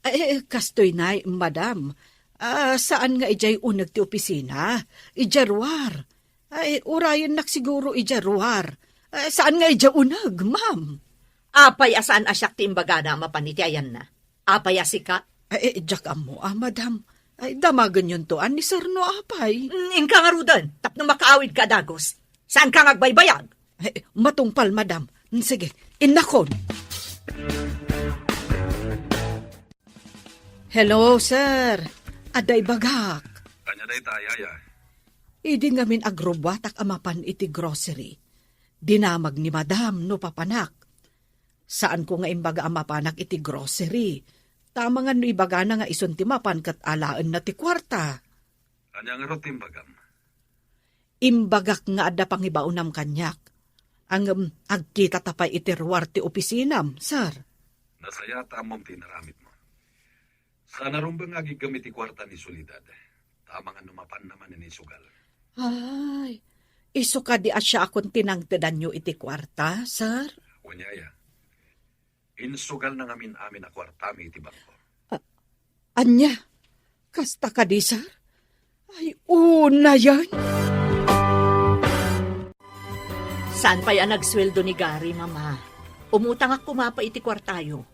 eh, kastoy nay, madam. Ah, saan nga idiay uneg ti opisina? Idiay ruar. Ay, urayennak siguro idiay ruar. Eh, saan nga idiay uneg, ma'am? Apay a saan a siak ti imbagana a mapan iti ayanna? Apay a sika? Ay, eh, diak ammo, ah, madam. Ay, damagenyonto, ah, ni sir no apay. Mm, inka ngaruden, tapno makaawidka a dagus. Saanka nga agbaybayag? Ay, matungpal, madam. Mm, sige, innakon. Hello, sir. Adda ibagak. Ania dayta, yaya? Idi ngamin agrubbuatak a mapan iti grocery, dinamag ni madam no papanak. Saanko nga imbaga a mapanak iti grocery. Tama nga no ibagana nga isun ti mapan ket alaenna ti kuarta. Ania ngarud ti imbagam? Imbagak nga adda pangibaonam kaniak. Ngem agkitata pay iti ruar ti opisinam, sir. Nasayaat a ammom ti inaramidmo. Saan a rumbeng nga agiggem iti kuarta ni Soledad. Tama nga no mapanna manen isugal. Ay, isu kadi a siakon ti nangtedanyo iti kuarta, sir? Wen, yaya. Insugalna ngamin amin a kuartami iti bangko. A-, ania? Kasta kadi, sir? Ay, unayen? Saan pay a nagsueldo ni Gary, Mama? Umutangak koma pay iti kuartayo.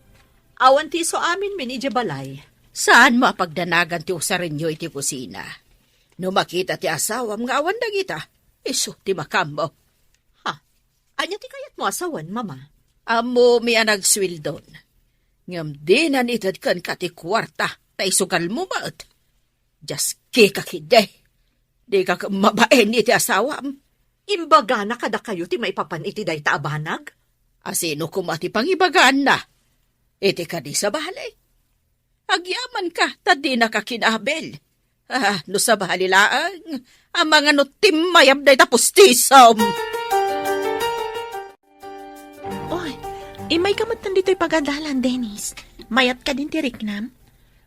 Awan ti isu aminmin idiay balay. Saanmo a pagdanagan ti usarenyo iti kusina? No makita ti asawam nga awan dagita, isu ti makaammo. Ha? Ania ti kayatmo a sawen, Mama? Ammomi a nagsueldon. Ngem dinan ited kenka ti kuarta ta isugalmo met. Diaskika ketdi. Dika ket mabain iti asawam. Imbagana kadakayo ti maipapan iti dayta a banag? A sino koma ti pangibagaanna? Iti kadi sabali? Agyamanka ta dinaka kinabil. Ah, no sabali laeng, amangan no timmayab dayta pustisom. Oy, immayka met ditoy pagadalan, Dennis. Mayat kadin ti riknam?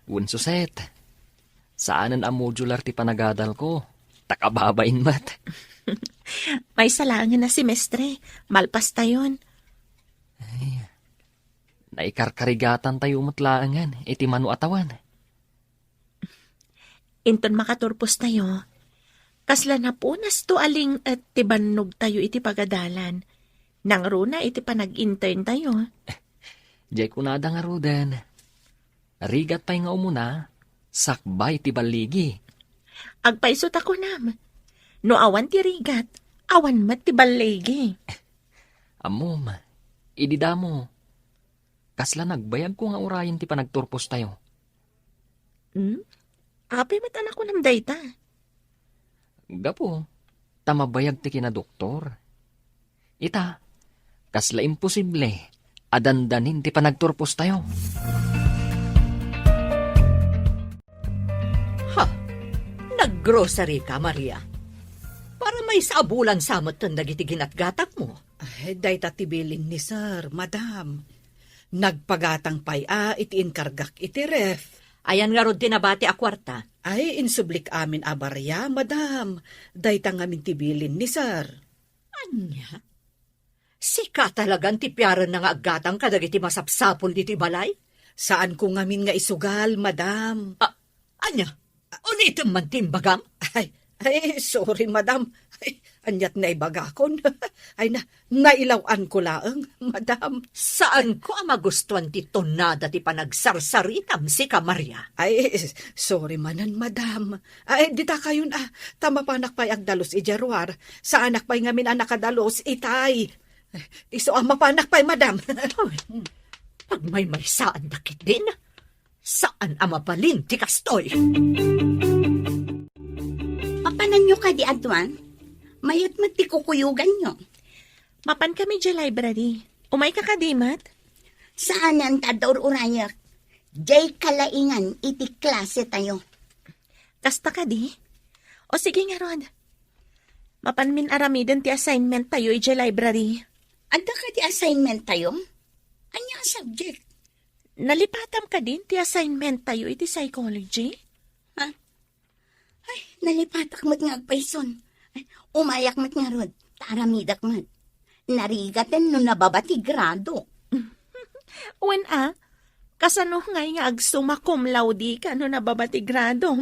Wen, Suset. Saanen a modular ti panagadalko. Ta kababain met. Maysa laengen a semestre. Malpastayon. Ay, naikarkarigatantayo met laengen iti mano a tawen. Inton makaturpostayo, kasla napunasto a ling-et ti bannogtayo iti pagadalan. Nangruna iti panag-interntayo. Diay kunada ngaruden. Rigat pay nga umuna, sakbay ti balligi. Agpayso ta kunam. No awan ti rigat, awan met ti balligi. Ammom, idi damo, kasla nagbayagko nga urayen ti panagturpostayo. Hmm? Apay met a nakunam dayta? Gapu ta mabayag ti kinadoktor. Ita, kasla imposible a dandanin ti panagturpostayo. Ha? Naggrocery ka, Maria? Para maysa a bulan sa metten dagiti ginatgatangmo. Ay, dayta ti bilin ni sir, madam. Nagpagatang pay a iti inkargak iti ref. Ayan ngarud ti nabati a kuarta? Ay, insublik amin a baria, madam. Dayta ngamin ti bilin ni sir. Ania? Sika talagan ti piarenna nga aggatang kadagiti masapsapul ditoy balay? Saanko ngamin nga isugal, madam. A-, ania? Ulitem man ti imbagam? Ay, ay, sorry, madam. Ay, aniat naibagakon? Ay na, nailaw-anko laeng, madam. Saanko a magustuan ti tonada ti panagsarsaritam, sika, Maria. Ay, sorry manen, madam. Ay, dita kayon, ah, ta mapanak pay agdalus idiay ruar. Saanak pay ngamin a nakadalus itay. Isu a mapanak pay, madam. Ay, pagmaymaysaanda ketdin. Saan a mabalin ti kastoy. Mapananyo kadi aduan? Mayat met ti kukuyoganyo. Mapan kami diay library. Umayka kadi met? Saanen ta adda ur-urayek. Diay kalaingan iti klase tayo. Kasta kadi? O sige ngarud. Mapanmin aramiden ti assignment tayo idiay library. Adda kadi assignment tayo? Ania a subject? Nalipatam kadin ti assignment tayo iti psychology? Ha? Ay, nalipatak met nga agpayson. Ay, umayak met ngarud, ta aramidek met. Narigaten no nababa ti grado. Wen a, kasano ngay nga agsumma cum laude ka no nababa ti grado?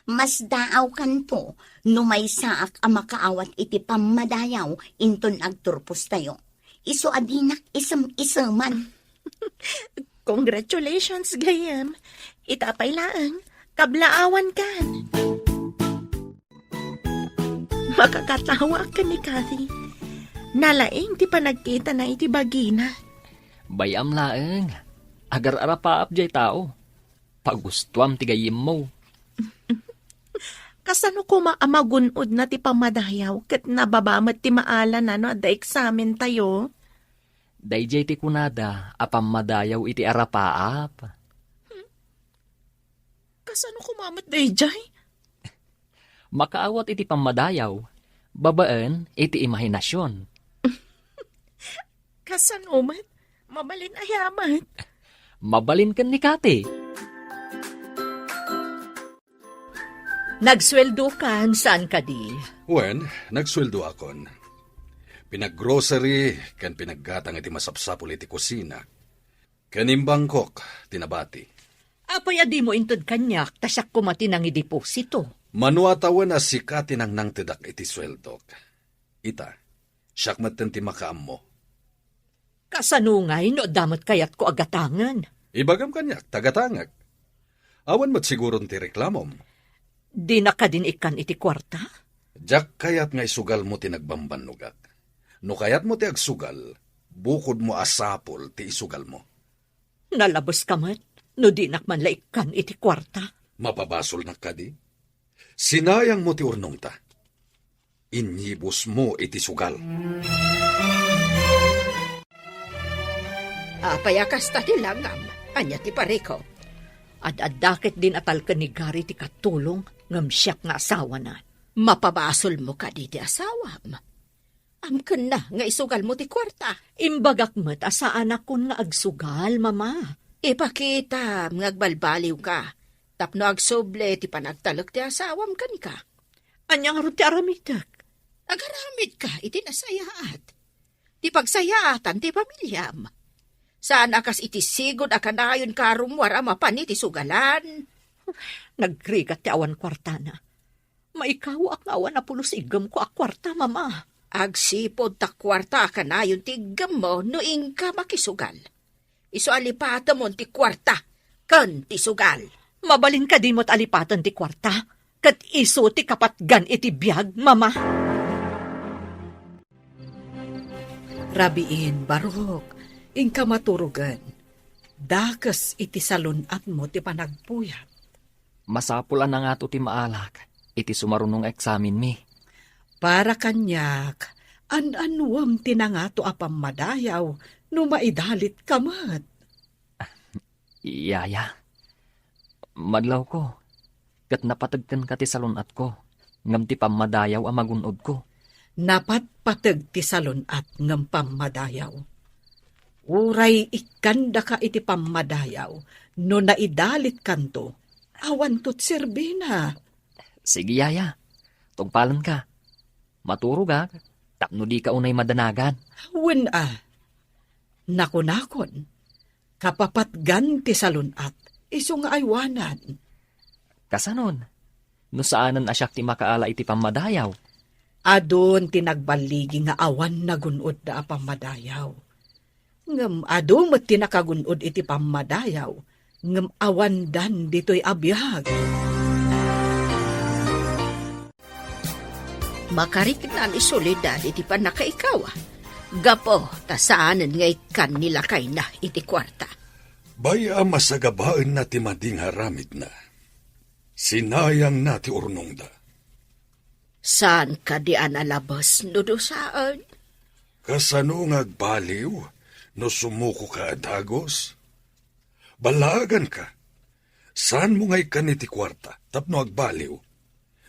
Masdaawkanto no maysaak a makaawat iti pammadayaw inton agturpos tayo. Isu a dinak isem-iseman. Congratulations, gayyem. Ita pay laeng, kablaawankan. Makakatawa ken ni Kathy. Nalaing ti panagkitana iti bagina. Bay-am laeng, agar-arapaap diay tao. Pagustuam ti gayyemmo. Kasano koma a magun-odna ti pammadayaw ket nababa met ti maalana no adda eksamen tayo? Daydiay ti kunada a pammadayaw iti arapaap. Kasano koma met daydiay? Makaawat iti pammadayaw, babaen iti imahinasion. Kasano met? Mabalin aya met? Mabalin ken ni Kati. Nagsueldokan, saan kadi? Wen, nagsueldoakon. Pinaggrocery ken pinaggatang iti masapsapul iti kusina. Ken imbangkok ti nabati. Apay a dimo inted kaniak, ta siak koma ti nangideposito? Mano a tawen a sika ti nangnangtedak iti sueldok. Ita, siak metten ti makaammo. Kasano ngay no adda met kayatko a gatangen? Ibagam kaniak ta gatangek. Awan met siguron ti reklamom. Dinak kadin ikkan iti kuarta? Diak kayat nga isugalmo ti nagbambannogak. No kayatmo ti agsugal, bukodmo a sapul ti isugalmo. Nalabeska met no dinak man la ikkan iti kuarta. Mapabasolnak kadi? Sinayangmo ti urnongta. Inyibusmo iti sugal. Apay a kasta ti langam? Ania ti parikop? Ad-adda ketdin a talken ni Gary ti katulong ngem siak nga asawana. Mapabasolmo kadi ti asawam? Amkenna nga isugalmo ti kuarta. Imbagak met a saanakon nga agsugal, Mama. Ipakitam nga agbalbaliwka tapno agsubli ti panagtalek ti asawam kenka. Ania ngarud ti aramidek? Agaramidka iti nasayaat. Ti pagsayaatan ti pamiliam. Saan a kas iti sigud a kanayonka a rummuar a mapan iti sugalan. Nagrigat ti awan kuartana. Maikawaak nga awan a pulos iggemko a kuarta, Mama. Agsipud ta kuarta a kanayon ti iggemmo no inka makisugal. Isu a lipatemon ti kuarta ken ti sugal. Mabalin kadi met a lipaten ti kuarta ket isu ti kapatgan iti biag, Mama? Rabiin, barok, inka maturogen. Dakes iti salun-atmo ti panagpuyat. Masapul a nangato ti maalak iti sumaruno nga eksamenmi. Para kaniak, an-anuem ti nangato a pammadayaw no maidalitka met. Yaya, madlawko, ket napateg kenka ti salun-atko, ngem ti pammadayaw a magun-odko. Napatpateg ti salun-at ngem pammadayaw. Uray ikkandaka iti pammadayaw no naidalitkanto, awanto ti serbina. Sige, yaya. Tungpalenka. Maturogak tapno dika unay madanagan. Wen a. Nakunakon, kapapatgan ti salun-at, isu nga aywanan. Kasanon? no saanen a siak ti makaala iti pammadayaw. Adun ti nagballigi nga awan nagun-odda a pammadayaw. Ngem adu met ti nakagun-od iti pammadayaw, ngem awandan ditoy a biag. Makarikna ni Soledad iti pannakaikaw, gapu ta saanen nga ikkan ni lakayna iti kuarta. Bay-am a sagabaenna ti madi nga aramidna. Sinayangna ti urnongda. Saan kadi a nalabes no dusaen? Kasano nga agbaliw no sumukoka a dagus? Ballaaganka. Saanmo nga ikkan iti kuarta tapno agbaliw,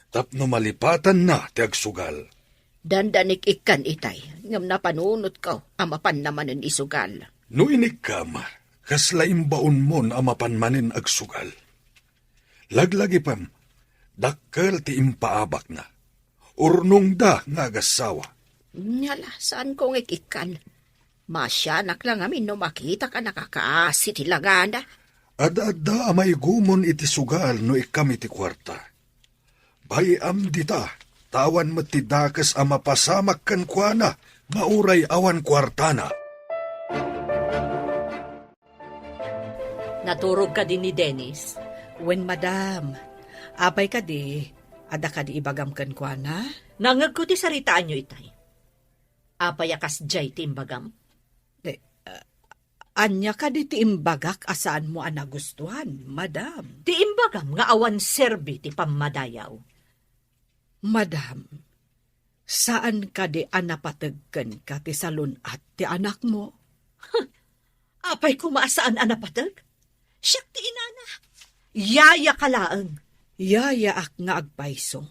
tapno malipatanna ti agsugal. Dandanik ikkan itay, ngem napanunotko a mapanna manen isugal. No inikkam, kasla imbaonmon a mapan manen agsugal. Laglagipem, dakkel ti impaabakna. Urnongda nga agassawa. Nyala, saanko nga ikkan. Masianak la ngamin no makitak a nakakaasi ti langana. Adda-adda a maigumon iti sugal no ikkam iti kuarta. Bay-am dita, ta awan met ti dakes a mapasamak kenkuana, nga uray awan kuartana. Naturog kadi ni Dennis? Wen, madam. Apay kadi, adda kadi ibagam kenkuana? Nangegko ti saritaanyo itay. Apay a kasdiay ti imbagam? Eh, ah, ania kadi ti imbagak a saanmo a nagustuan, madam? Ti imbagam nga awan serbi ti pammadayaw. Madam, saan kadi a napateg kenka ti salun-at ti anakmo? Apay koma a saan a napateg? Siak ti inana. Yayaka laeng. Yayaak nga agpayso.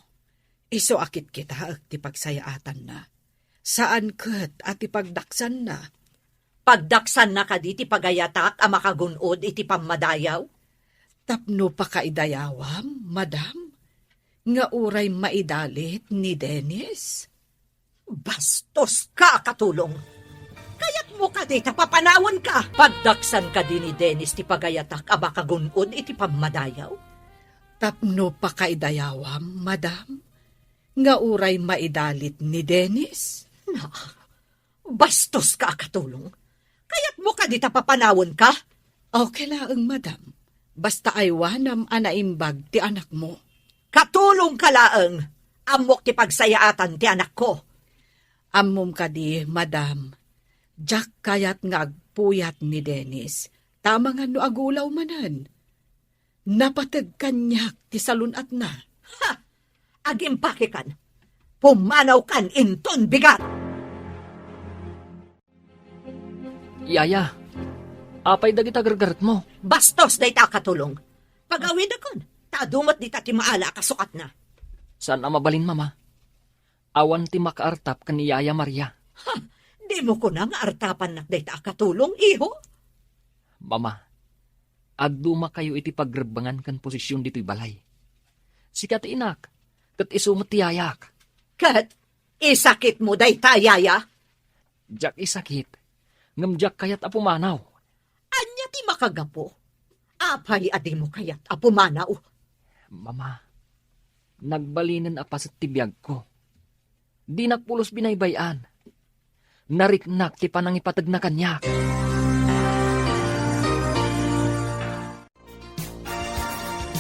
Isu a kitkitaek ti pagsayaatanna. Saan ket a ti pagdaksanna. Pagdaksanna kadi ti pagayatak a makagun-od iti pammadayaw? Tapno pakaidayawam, madam, nga uray maidalit ni Dennis? Bastoska a katulong! Kayatmo kadi ta papanawenka? Pagdaksan kadi ni Dennis ti pagayatak a makagun-od iti pammadayaw? Tapno pakaidayawam, madam, nga uray maidalit ni Dennis? Na, bastoska a katulong! Kayatmo kadi ta papanawenka? Okay laeng, madam. Basta aywanam a naimbag ti anakmo. Katulongka laeng! Ammok ti pagsayaatan ti anakko. Ammom kadi, madam, diak kayat nga agpuyat ni Dennis, ta amangan no agulaw manen. Napateg kaniak ti salun-atna. Ha! Agimpakekan! Pumanawkan inton bigat! Yaya, apay dagita gargaretmo? Bastos dayta a katulong. Pagawidakon, ta adu met dita ti maala a kasukatna. Saan a mabalin, Mama. Awan ti makaartap ken ni Yaya Maria. Ha! Dimo kuna nga artapannak dayta a katulong, iho? Mama, agdumakayo iti pagrebbengan ken posesion ditoy balay. Sika ti inak, ket isu met ti yayak. Ket isakitmo dayta, yaya? Diak isakit, ngem diak kayat a pumanaw. Ania ti makagapu? Apay a dimo kayat a pumanaw? Mama, nagbalinen a paset ti biagko. Dinak pulos binaybay-an. Nariknak ti panangipategna kaniak.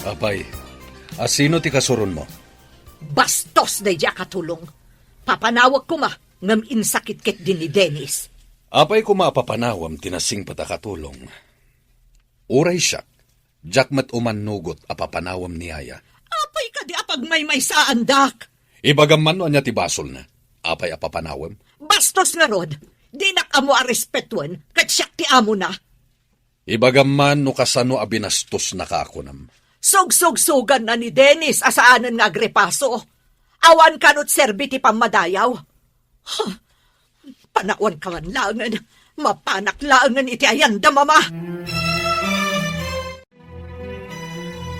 Apay, asino ti kasuronmo? Bastos daydi a katulong. Papanawek koma, ngem insakit ketdi ni Dennis. Apay koma a papanawem ti nasingpet a katulong? Uray siak, diak met umannugot a papanawem ni Yaya. Apay kadi a pagmaymaysaandak? Ibagam man no ania ti basolna. Apay a papanawem? Bastos ngarud. Dinak ammo a respetuen, ket siak ti amona. Ibagam man no kasano a binastosnaka a kunam. Sugsugsuganna ni Dennis a saanen nga agripaso. Awan kanut serbi ti pammadayaw. Huh. Panawanka man laengen. Mapanak laengen iti ayanda, Mama.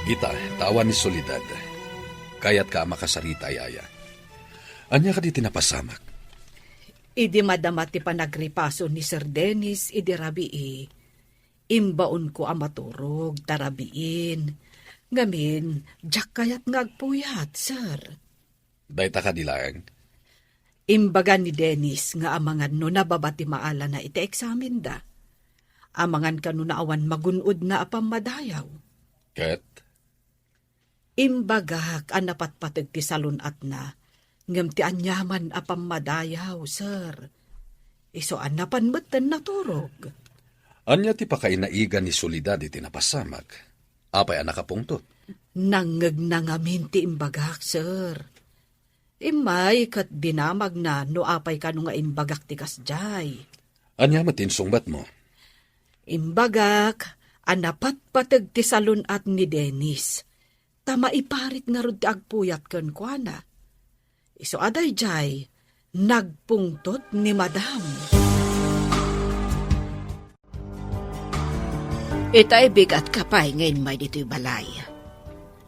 Ita, ta awan ni Soledad. Kayatka a makasarita, Yaya. Ania kadi ti napasamak? Idi madama ti panagripaso ni Sir Dennis idi rabii, imbaonko a maturog ta rabiin. Ngamin, diak kayat nga agpuyat, sir. Dayta kadi laeng? Imbaga ni Dennis nga amangan no nababa ti maalana iti eksamenda. Amangan kano no awan magun-odna a pammadayaw. Ket? Imbagak a napatpateg ti salun-atna, ngem ti aniaman a pammadayaw, sir. Isu a napan metten naturog. Ania ti pakainaigan ni Soledad iti napasamak? Apay a nakapungtot? Nangngegna ngamin ti imbagak, sir. Immay ket dinamagna no apay kano nga imbagak ti kasdiay. Ania met ti insungbatmo? Imbagak a napatpateg ti salun-at ni Dennis, ta maiparit ngarud ti agpuyat kenkuana. Isu a daydiay, nagpungtot ni Madam. Itay bigat ka pay nga immay ditoy balay.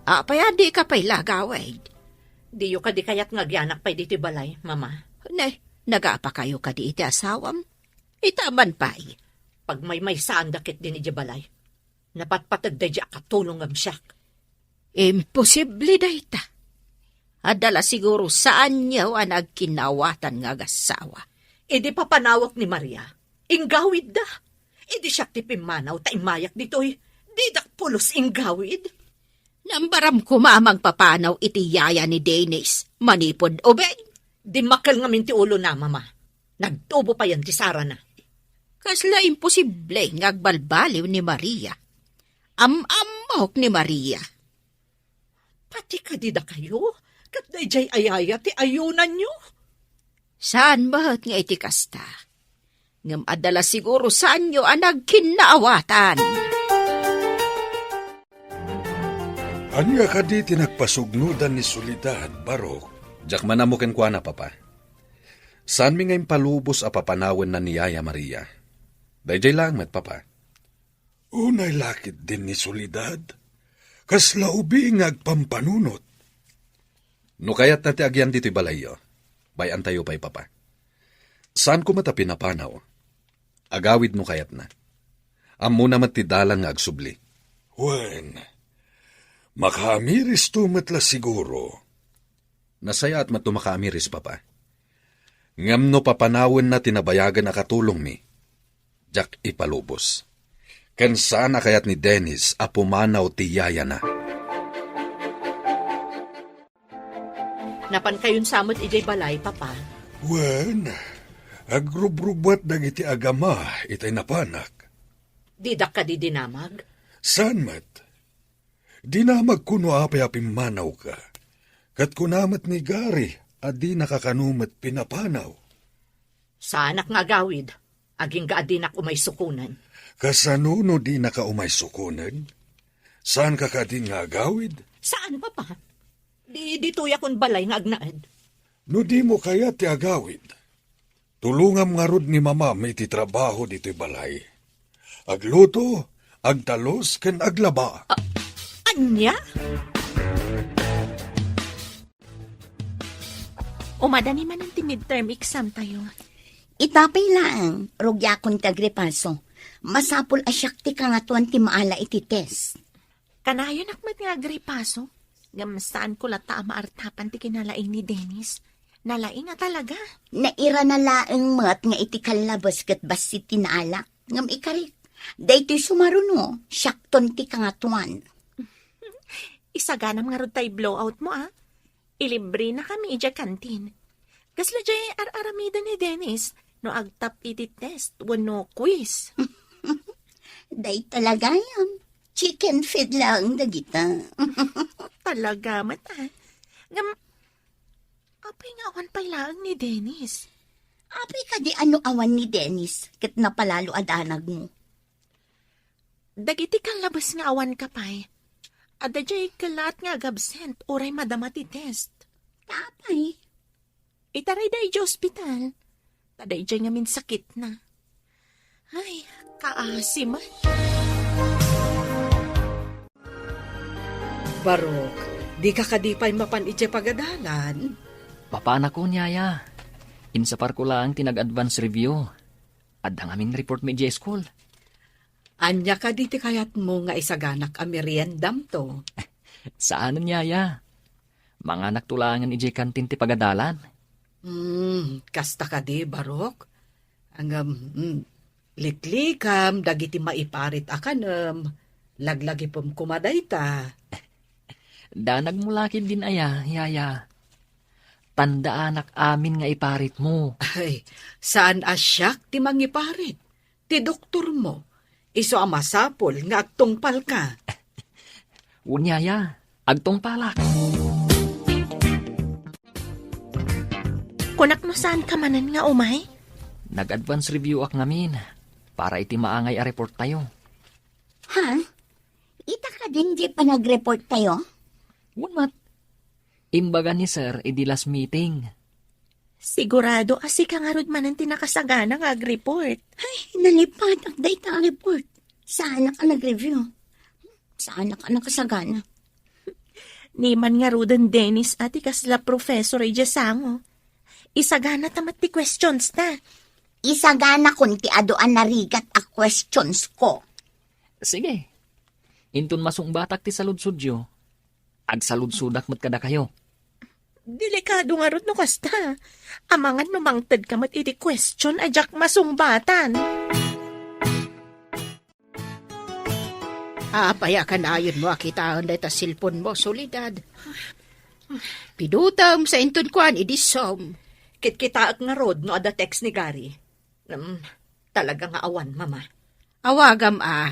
Apay a di ka pay la agawid? Diyo kadi kayat nga agyanak pay ditoy balay, Mama? Ne, nagapa kayo kadi iti asawam? Ita man pay. Pagmaymaysaanda ketdin idiay balay. Napatpateg daydiay a katulongem siak. Imposible dayta. Adda la siguro saanyo a nagkinnaawatan nga agassawa. Idi papanawek ni Maria, inggawidda. Idi siak ti pimmanaw ta immayak ditoy, didak pulos inggawid. Nambaram koma a mangpapanaw iti yaya ni Dennis manipud ubing. Dimmakkel ngamin ti ulona, Mama. Nagtubo payen ti sarana. Kasla imposible nga agbalbaliw ni Maria. Am-ammok ni Maria. Pati kadi dakayo, ket daydiay a yaya ti ayunanyo? Saan met nga iti kasta. Ngem adda la siguro saanyo a nagkinnaawatan. Ania kadi ti nagpasugnodan ni Soledad, Barok? Diak man ammo kenkuana, Papa. Saanmi nga impalubos a papanawenna ni Yaya Maria. Daydiay laeng met, Papa. Unay la ketdin ni Soledad. Kasla ubing nga agpampanunot. No kayatna ti agyan ditoy balayyo, bay-antayo pay, Papa. Saanko met a pinapanaw. Agawid no kayatna. Ammona met ti dalan nga agsubli. Wen, makaamiristo met la siguro. Nasayaat met no makaamiris, Papa. Ngem no papanawenna ti nabayagen a katulongmi, diak ipalubos. Ken saan a kayat ni Dennis a pumanaw ti yayana. Napankayon sa met idiay balay, Papa? Wen, agrubrubuat dagiti agama itay napanak. Didak kadi dinamag? Saan met? Dinamagko no apay a pimmanawka. Ket kuna met ni Gary a dinaka kano met pinapanaw. Saanak nga agawid, agingga a dinak umay sukonen. Kasano no dinaka umay sukonen? Saanka kadin nga agawid? Saan, Papa. Di, ditoyakon balay nga agnaed. No dimo kayat ti agawid, tulongam ngarud ni Mamam iti trabaho ditoy balay. Agluto, agtalus, ken aglaba. A-, ania? Umadani manen ti midterm exam tayo. Ita pay laeng, rugiakon ti agripaso. Masapul a siak ti kangatoan ti maala iti test. Kanayonak met nga agripaso, ngem saanko latta a maartapan ti kinalaing ni Dennis. Nalaing a talaga. Nairana laeng met nga iti kallabes ket bassit ti naalak, ngem ikarik, daytoy sumaruno, siakton ti kangatoan. Isaganam ngarud tay blowout mo, a. Ilibrenakami idiay kantin. Kasla diay ar-aramiden ni Dennis no agtap iti test wenno quiz. Dayta la gayam. Chicken feed laeng dagita. Talaga met, a. Ngem, apay nga awan pay laeng ni Dennis? Apay kadi a no awan ni Dennis ket napalalo a danagmo? Dagiti kallabes nga awan ka pay, adda diay kellaat nga agabsent uray madama ti test. Ta apay? Itarayda idiay ospital. Ta daydiay ngamin sakitna. Ay, kaasi man. Barok, dika kadi pay mapan idiay pagadalan? Mapanakon, yaya. Insaparko laeng ti nag-advance review. Adda ngamin report mi idiay school. Ania kadi ti kayatmo nga isaganak a meriendam to? Saanen, yaya. Manganakto laengen idiay kantin ti pagadalan. Hmm, kasta kadi, Barok? Ngem, mm, liklikam dagiti maiparit a kanem. Laglagipem koma dayta. Danagmo la ketdin aya, yaya. Tandaanak amin nga iparitmo. Ay, saan a siak ti mangiparit. Ti doktormo, isu a masapul nga agtungpalka. Wen, yaya, agtungpalak. Kunak no saanka manen nga umay? Nag-advance review ak ngamin para iti maangay a report tayo. Ha? Ita kadin diay panagreport tayo? Wen met. Imbaga ni Sir idi last meeting. Sigurado a sika ngarud manen ti nakasagana nga agreport. Ay, nalipatak dayta a report. Saanak a nag-review. Saanak a nakasagana. Ni man ngaruden, Dennis, a ti kasla professor idiay sango. Isagana ta met ti questions na. Isaganakon ti adu a narigat a questions ko. Sige. Inton masungbatak ti saludsodyo, agsaludsodak met kadakayo. Delikado ngarud no kasta. Amangan no mangtedka met iti question a diak masungbatan. Apay a kanayonmo a kitaen dayta cellphone mo, Soledad? Pidutem sa inton kuan idi Zoom. Kitkitaek ngarud no adda text ni Gary. Em, talaga nga awan, Mama. Awagam a,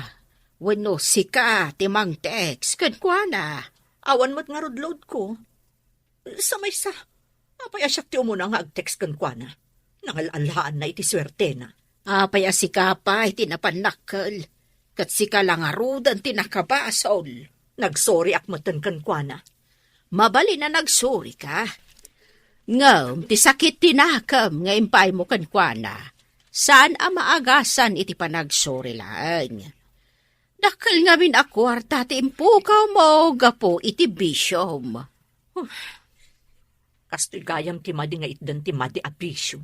wenno sika ti mang-text kenkuana. Awan met ngarud load ko. Sa maysa, apay a siak ti umuna nga ag-text kenkuana? Nangal-alaanna iti suertena. Apay a sika pay ti napannakkel, ket sika la ngaruden ti nakabasol. Nagsoriak metten kenkuana. Mabalin a nagsorika. Ngem ti sakit ti nakem nga impaaymo kenkuana, saan a maagasan iti panagsori laeng. Dakkel ngamin a kuarta ti impukawmo gapu iti bisiom. Huh. Kastoy gayam ti madi nga itdan ti madi a bisio.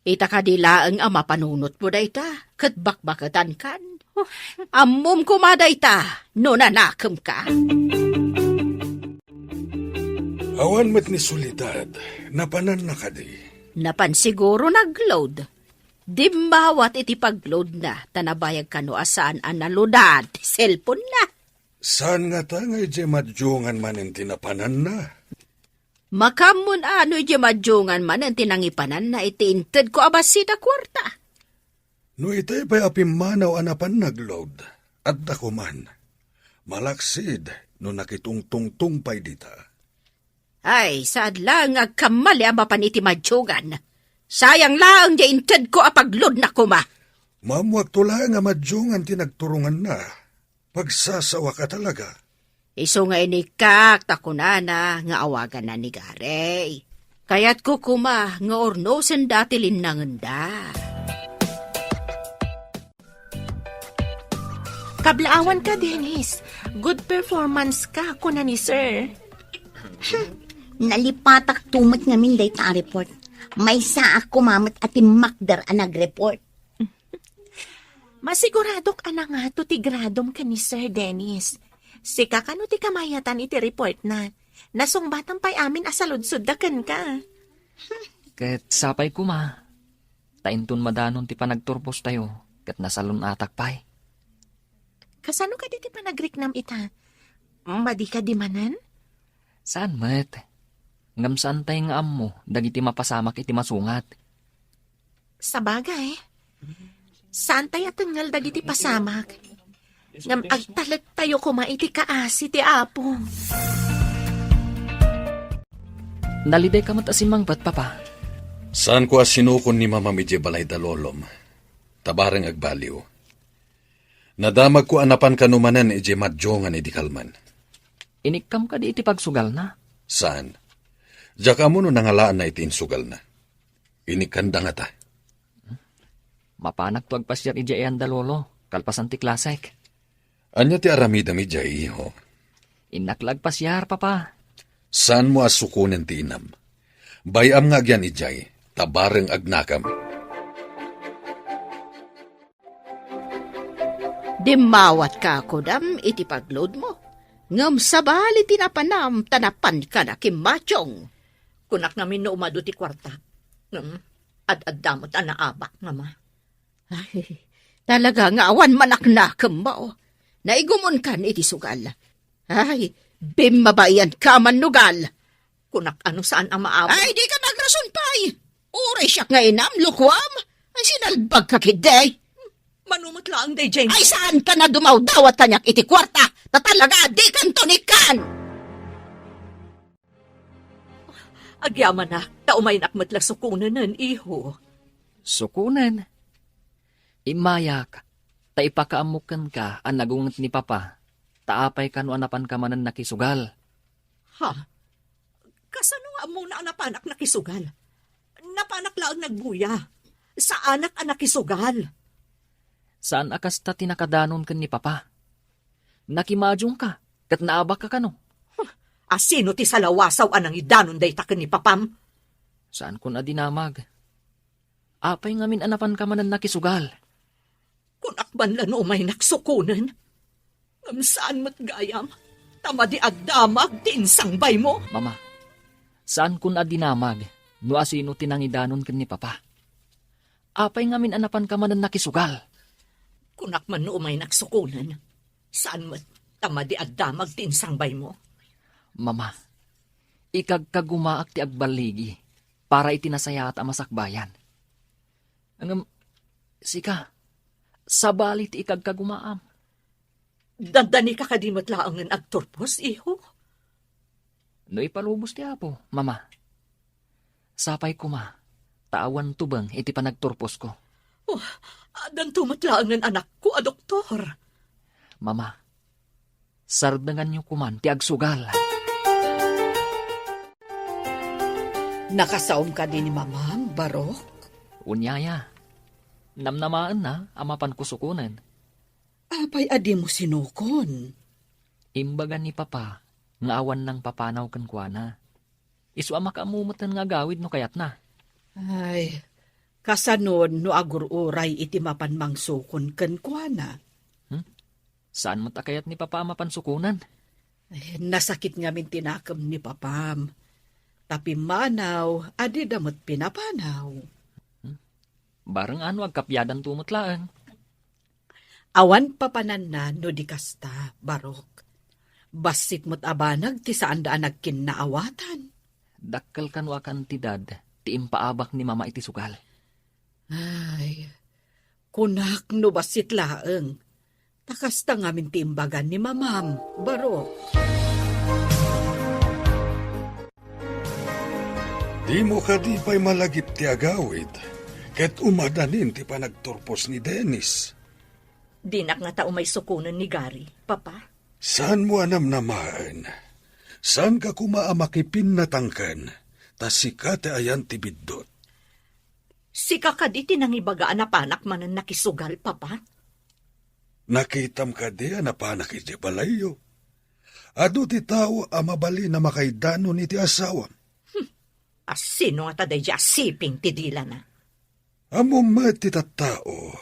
Ita kadi laeng a mapanunotmo dayta, ket bakbaketankan? Huh. Ammom koma dayta no nanakemka. Awan met ni Soledad, napananna kadi? Napan siguro nag-load. Dimmawat iti pag-loadna, ta nabayag kano a saan a naloadan ti cellphone-na. Saan ngata nga idiay madiongan manen ti napananna? Makaammoan a no idiay madiongan manen ti nangipananna iti intedko a bassit a kuarta. No itay pay a pimmanaw a napan nag-load, adda koman. Malaksid no nakitungtungtong pay dita. Ay, saad laeng nga agkammali a mapan iti madiongan. Sayang laeng diay intedko a pag-loadna koma. Maammoakto laeng a madiongan ti nagturonganna. Pagsasawaka talaga. Isu nga inikkak ta kunana nga awaganna ni Gary. Kayatko koma nga urnosenda ti linnangenda. Kablaawanka, Dennis. Good performance ka, kuna ni Sir. Nalipatak to met ngamin dayta a report. Maysaak koma met a timmakder a nag-report. Masiguradok a nangato ti gradom ken ni Sir Dennis. Sika kano ti kamayatan iti report-na. Nasungbatan pay amin a saludsodda kenka. Ket sapay koma, ta inton madanon ti panagturpostayo, ket nasalun-atak pay. Kasano kadi ti panagriknam ita? Madi kadi manen? Saan met. Ngem saantay nga ammo dagiti mapasamak iti masungat. Sabagay, saantay a tengngel dagiti pasamak. Ngem agtalektayo koma iti kaasi ti Apo. Nalidayka met a simmangpet, Papa. Saanko a sinukon ni Mamam idiay balay da Lolom. Tabareng agbaliw. Nadamagko a napan kano manen idiay madiongan idi kalman. Inikkam kadi iti pagsugalna? Saan. Diak ammo no nangalaanna iti insugalna. Inikkanda ngata. Mapanakto agpasiar idiay ayan da Lolo, kalpasan ti klasek. Ania ti aramidem idiay, iho? Innak la agpasiar, Papa. Saanmo a sukonen ti inam. Bay-am nga agyan idiay, ta bareng agnakam. Dimmawatka, kunam, iti pag-loadmo. Ngem sabali ti napanam ta napanka na kimmationg. Kunak ngamin no umadu ti kuartak. Ngem ad-adda met a naabak, Mama. Ay, talaga nga awan manaknakemmo. Naigumonkan iti sugal. Ay, bimmabaianka a mannugal. Kunak a no saan a maabak. Ay, dika magrason pay! Uray siak nga inam, lukuam! Ay, sinalbagka ketdi! Mano met laeng daydiay? Ay, saanka a dumawdawat kaniak iti kuarta, ta talaga dikanto nikkan! Agyamanak, ta umaynak met la sukonenen, iho. Sukonen? Immayak, ta ipakaammok kenka a nagunget ni Papa, ta apay kano a napanka manen nakisugal. Ha? Kasano nga ammona a napanak nakisugal? Napanak laeng nagbuya. Saanak a nakisugal. Saan a kasta ti nakadanon ken ni Papa. Nakimadiongka, ket naabakka kano. Huh, a sino ti salawasaw a nangidanon dayta ken ni Papam? Saankon a dinamag. Apay ngamin a napanka manen nakisugal? Kunak man la no umaynak sukonen. Ngem saan met gayam, ta madi a damag ti insangbaymo. Mama, saankon a dinamag no asino ti nangidanon ken ni Papa. Apay ngamin a napanka manen nakisugal? Kunak man no umaynak sukonen. Saan met, ta madi a damag ti insangbaymo. Mama, ikagkagumaak ti agballigi para iti nasayaat a masakbayan. Ngem, sika, sabali ti ikagkagumaam. Dandanika kadi met laengen agturpos, iho? No ipalubos ti Apo, Mama. Sapay koma, ta awan tubeng iti panagturposko. Oh, addanto met laengen anakko a doktor. Mama, sardenganyo koman ti agsugal. Nakasaom kadi ni Mamam, Barok? Unyaya, namnamaenna a mapanko sukonen. Apay a dimo sinukon? Imbaga ni Papa nga awan nangpapanaw kenkuana. Isu a makaammo metten nga agawid no kayatna. Ay, kasanon no agur-uray iti mapan mangsukon kenkuana? Hmm? Saan met a kayat ni Papa a mapan sukonen? Eh, nasakit ngamin ti nakem ni Papam. Ta pimmanaw, a dida met pinapanaw. Hmm? Bareng ano agkapiadanto met laeng. Awan papananna no di kasta, Barok. Bassit met a banag ti saanda a nagkinnaawatan. Dakkel kano a kantidad ti impaabak ni Mama iti sugal. Ay, kunak no bassit laeng. Ta kasta ngamin ti imbagan ni Mamam, Barok. Dimo kadi pay malagip ti agawid, ket umadanin ti panagturpos ni Dennis? Dinak ngata umay sukonen ni Gary, Papa. Saanmo a namnamaen? Saanka koma a makipinnatangken, ta sika ti ayan ti biddut. Sika kadi ti nangibaga a napanak manen nakisugal, Papa? Nakitam kadi a napanak idiay balayyo? Adu ti tao a mabalin a makaidanon iti asawam. Hmm. Asino ngata daydiay a siping ti dilana? Ammom met ti tattao,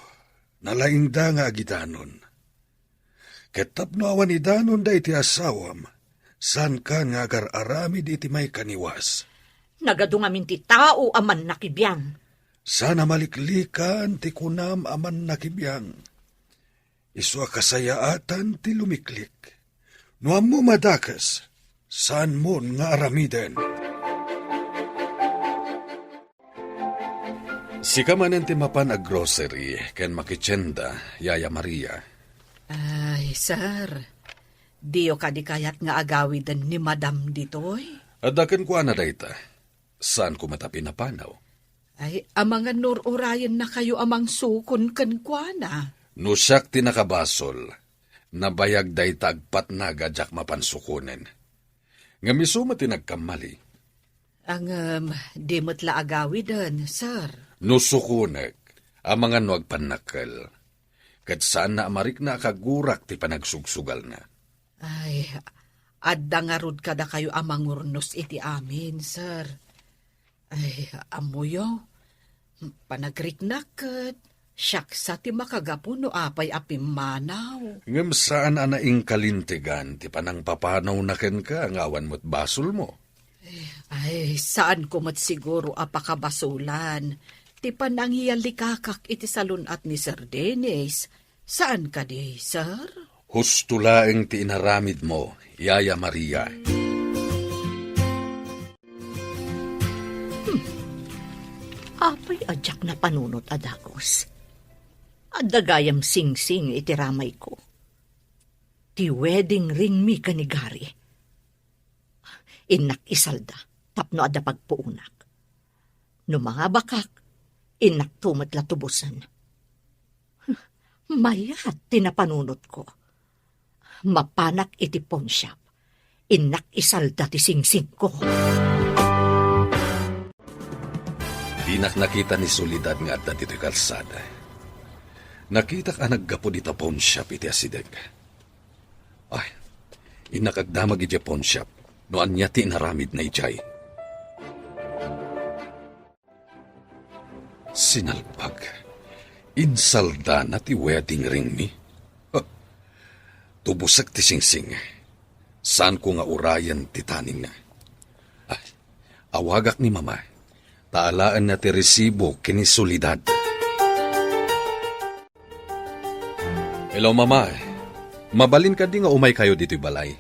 nalaingda nga agidanon. Ket tapno awan idanonda iti asawam, saankan nga agar-aramid iti maikaniwas. Nagadu ngamin ti tao a mannakibiang. Saan a maliklikan ti kunam a mannakibiang. Isu a kasayaatan ti lumiklik. No ammom a dakes, saanmon nga aramiden. Sika manen ti mapan a grocery ken makitienda, Yaya Maria. Ay, sir. Diyo kadi kayat nga agawiden ni Madam ditoy? Adda kenkuana dayta. Saanko met a pinapanaw. Ay, amangan no ur-urayennakayo a mangsukon kenkuana. No siak ti nakabasol, nabayag dayta agpatnag a diak mapan sukonen. Ngem isu met ti nagkammali. Ngem, di met la agawiden, sir. No sukonek, amangan no agpannakkel. Ket saanna a marikna a kagurak ti panagsugsugalna. Ay, adda ngarud kadakayo a mangurnos iti amin, sir. Ay, ammoyo, panagriknak ket Siak sa ti makagapu no apay a pimmanaw. Ngem saan a naingkalintegan ti panangpapanawna kenka nga awan met basolmo. Ay, saanko met siguro a pakabasolan ti panangiyalikakak iti salun-at ni Sir Dennis. Saan kadi, sir? Husto laeng ti inaramidmo, Yaya Maria. Hmm. Apay a diak napanunot a dagus? Adda gayam singsing iti ramayko. Ti wedding ring mi ken ni Gary. Innak isalda tapno adda pagpuonak. No mangabakak, innakto met la tubosen. Mayat ti napanunotko. Mapanak iti pawnshop. Innak isalda ti singsingko. Dinak nakita ni Soledad nga adda ditoy kalsada. Nakitak a naggapu dita pawnshop iti asideg. Ay, innak agdamag idiay pawnshop no ania ti inaramidna idiay. Sinalpag. Insaldana ti wedding ring mi. Ha! Tubosek ti singsing. Saanko nga urayen ti taningna. Ay, awagak ni Mama. Ta alaenna ti resibo ken ni Soledad. Hello, Mama. Mabalin kadi nga umaykayo ditoy balay?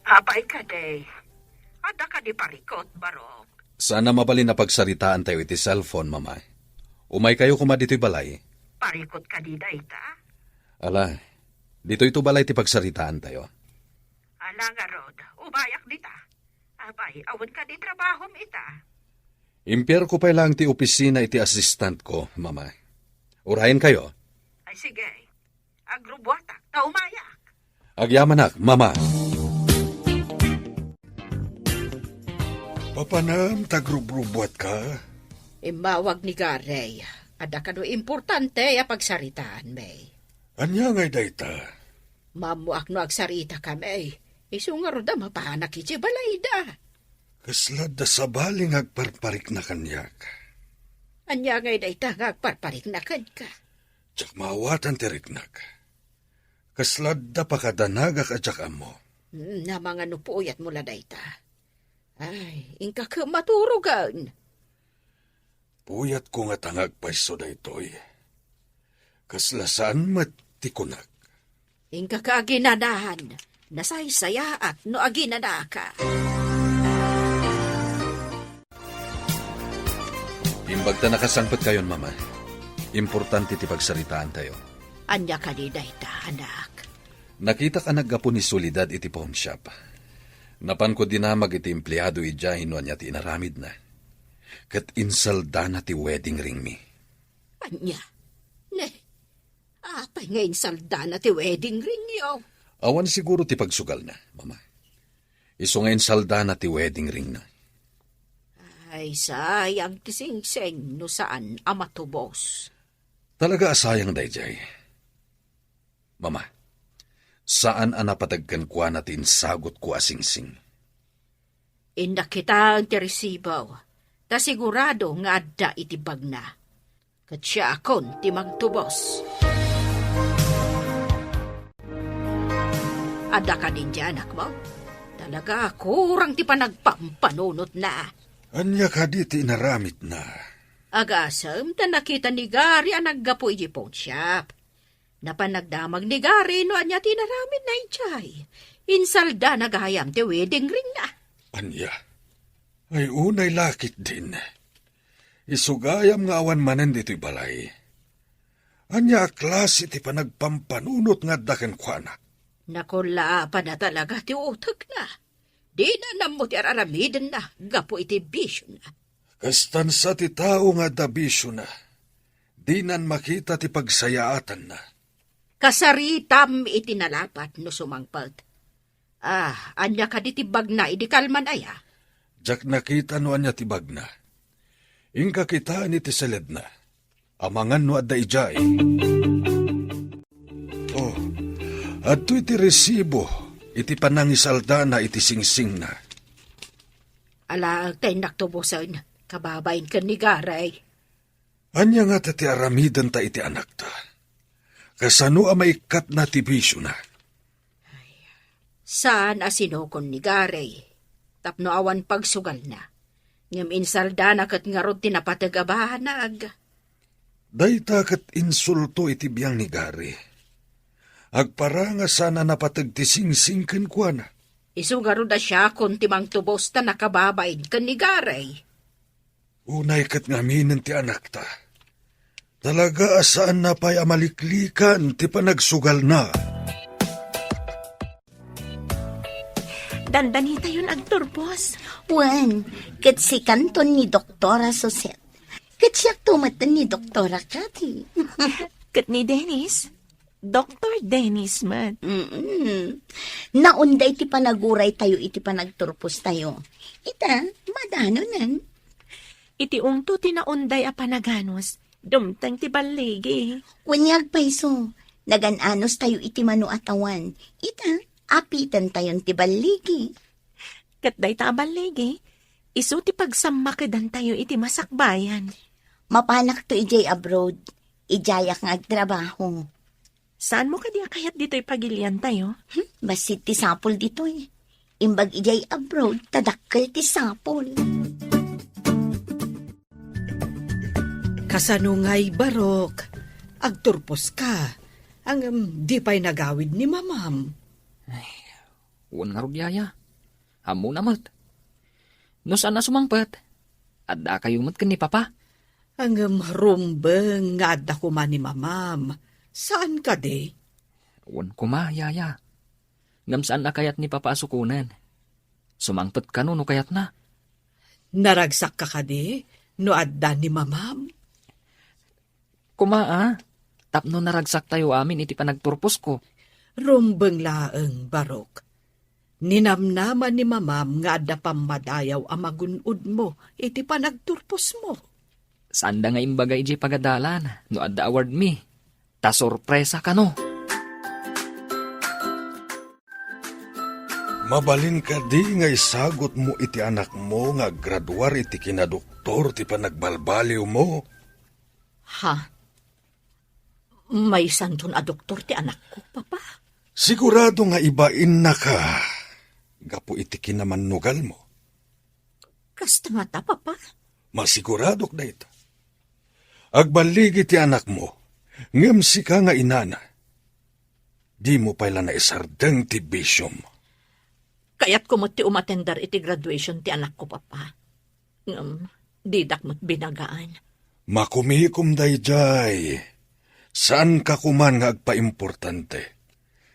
Apay kadi? Adda kadi parikut, Barok? Sana mabalin a pagsaritaantayo iti cellphone, Mama. Umaykayo koma ditoy balay. Parikut kadi dayta? Ala, ditoyto balay ti pagsaritaantayo. Ala ngarud, umayak dita. Apay, awan kadi trabahom ita? Impierko pay laeng ti opisina iti assistantko, Mama. Urayenkayo? Ay, sige. Agrubbuatak, ta umayak. Agyamanak, Mama. Papanam ta agrubrubuatka? Immawag ni Gary. Adda kano importante a pagsaritaan, May. Ania ngay dayta? Maammoak no agsaritakami, isu ngarud a mapanak iti balayda. Kasla adda sabali nga agparparikna kaniak. Ania ngay dayta nga agparparikna kenka? Diak maawatan ti riknak. Kasla adda pakadanagak a diak ammo. Hmm, amangan no puyatmo la dayta. Ay, inka ket maturogen. Puyatko ngata nga agpayso daytoy. Kasla saan met ti kunak. Inka ka aginanahan, nasaysayaat no aginanaka. Imbag ta nakasangpetkayon, Mama. Importante ti pagsaritaantayo. Ania kadi dayta, anak? Nakitak a naggapu ni Soledad iti pawnshop. Napanko dinamag iti empleado idiay no ania ti inaramidna. Ket insaldana ti wedding ringmi. Ania? Ne, apay nga insaldana ti wedding ringyo? Awan siguro ti pagsugalna, Mama. Isu nga insaldana ti wedding ringna. Ay, sayang ti singsing no saan a matubos. Talaga a sayang daydiay. Mama, saan a napateg kenkuana ti insagutko a singsing. Innak kitaen ti resibo, ta sigurado nga adda iti bagna. Ket siakon ti mangtubos. Adda kadin ti anakmo? Talaga, kurang ti panagpampanunotna. Ania kadi ti inaramidna? Agasem ta nakita ni Gary a naggapu iti pawnshop. Napan nagdamag ni Gary no ania ti inaramidna idiay. Insaldana gayam ti wedding ringna. Ania? Ay, unay la ketdin. Isu gayam nga awan manen ditoy balay. Ania a klase ti panagpampanunot nga adda kenkuana? Nakullaapanna talaga ti utekna. Dinan ammo ti ar-aramidenna gapu iti bisiona. Kastan sa ti tao nga adda bisiona. Dinan makita ti pagsayaatanna. Kasaritam iti nalapat no sumangpet. Ah, ania kadi ti bagna idi kalman aya? Diak nakita no ania ti bagna. Inka kitaen iti seledna. Amangan no adda idiay. Oh, adtoy ti resibo iti panangisaldana iti singsingna. Alaek ta innak tubosen, kababain ken ni Gary. Ania ngata ti aramidenta iti anakta? Kasano a maikkatna ti bisiona? Saan a sinukon ni Gary tapno awan pagsugalna, ngem insaldana ket ngarud ti napateg a banag. Dayta ket insulto iti biang ni Gary. Agparang a saan a napateg ti singsing kenkuana. Isu ngarud a siakon ti mangtubos ta nakababain ken ni Gary. Unay ket ngaminen ti anakta. Talaga a saanna pay a maliklikan ti panagsugalna. Dandanitayon agturpos. Wen, ket sikanton ni Doktora Suset. Ket siakto met ni Doktora Cathy. Ket ni Dennis? Doktor Dennis met. Mm-mm. Naunday ti panaguraytayo iti panagturpostayo. Ita, madanonen. Iti ungto ti naunday a panaganus, dumteng ti balligi. Wen, agpayso, nagan-anustayo iti mano a tawen. Ita, apitentayon ti balligi. Ket dayta a balligi, isu ti pagsammakedantayo iti masakbayan. Mapanakto idiay abroad, idiayak nga agtrabaho. Saanmo kadi a kayat ditoy pagiliantayo? Hmm, bassit ti sapul ditoy. Imbag idiay abroad, ta dakkel ti sapul. Kasano ngay, Barok? Agturposka. Ngem, di pay nagawid ni Mamam. Ay, wen ngarud, Yaya. Ammona met. No saan a sumangpet, addakayo met ken ni Papa. Ngem rumbeng nga adda koma ni Mamam. Saan kadi? Wen koma, Yaya. Ngem saan a kayat ni Papa a sukonen. Sumangpet kano no kayatna. Naragsakka kadi no adda ni Mamam? Koma, a, tapno naragsaktayo amin iti panagturposko. Rumbeng laeng, Barok. Ninamnama ni Mamam nga adda pammadayaw a magun-odmo iti panagturposmo. Saanda nga imbaga idiay pagadalan no adda awardmi. Ta sorpresa kano. Mabalin kadi nga isagutmo iti anakmo nga aggraduar iti kinadoktor ti panagbalbaliwmo? Ha? Maysanton a doktor ti anakko, Papa? Sigurado nga ibainnaka gapu iti kinamannugalmo. Kasta ngata, Papa? Masiguradok dayta. Agballigi ti anakmo, ngem sika nga inana, dimo pay la naisardeng ti bisiom. Kayatko met ti umatender iti graduation ti anakko, Papa. Ngem, didak met binagaan. Makumikom daydiay. Saanka koman nga agpaimportante.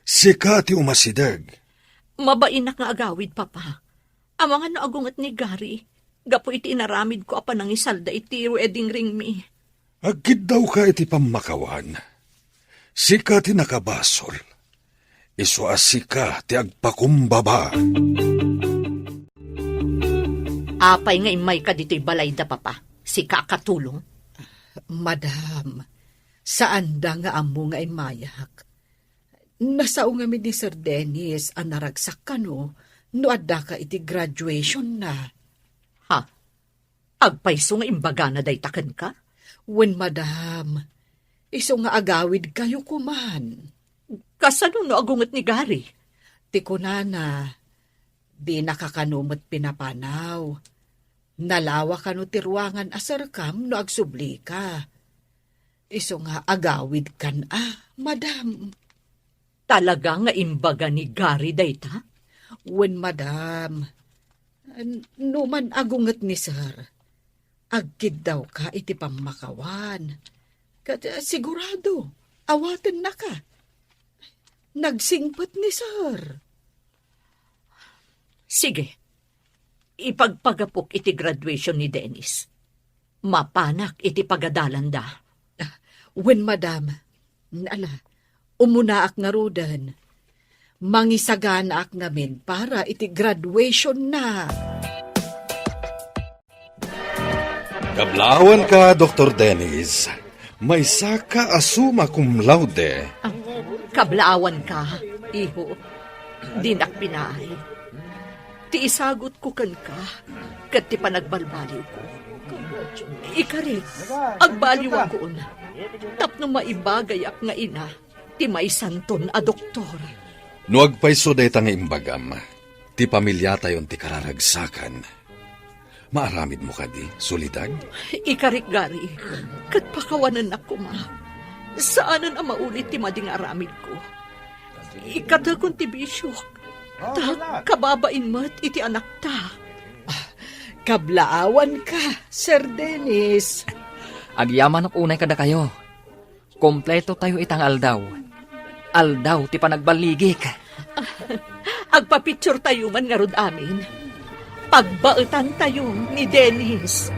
Sika ti umasideg. Mabainak nga agawid, Papa. Amangan no agunget ni Gary, gapu iti inaramidko a panangisalda iti wedding ringmi. Agkiddawka iti pammakawan. Sika ti nakabasol. Isu a sika ti agpakumbaba. Apay nga immayka ditoy balayda, Papa? Sika a katulong? Madam, saanda nga ammo nga immayak. Nasao ngamin ni Sir Dennis a naragsak kano no addaka iti graduationna. Ha? Agpayso nga imbagana dayta kenka? Wen, madam. Isu nga agawidkayo koman. Kasano no agunget ni Gary? Ti kunana, dinaka kano met pinapanaw. Nalawa kano ti ruangan a serkam no agsublika. Isu nga agawidkan a, madam. Talaga nga imbaga ni Gary dayta? Wen, madam. N-, no man agunget ni Sir, agkiddawka iti pammakawan. Ket, eh, sigurado, awatennaka. Nagsingpet ni Sir. Sige, ipagpagapok iti graduation ni Dennis. Mapanak iti pagadalanda. Ah, wen, madam. Ala, umunaak ngaruden. Mangisaganaak ngamin para iti graduationna. Kablaawanka, Doktor Dennis. Maysaka a summa cum laude. Ah, kablaawanka, iho. Dinak pinaay. Ti isagutko kenka, ket ti panagbalbaliwko. Ikarik, agbaliwakon. Tapno maibagayak nga ina ti maysanton a doktor. No agpayso dayta nga imbagam, ti pamiliatayon ti kararagsakan. Maaramidmo kadi, Soledad? Ikarik, Gary, ket pakawanennak koma. Saanen a mauli ti madi nga aramidko. Ikkatekon ti bisiok. Ta kababain met iti anakta. Kablaawanka, Sir Dennis. Agyamanak unay kadakayo. Kompleto tayo itang aldaw. Aldaw ti panagballigik. Agpapicture tayo man ngarud amin. Pagbaetan tayo ni Dennis.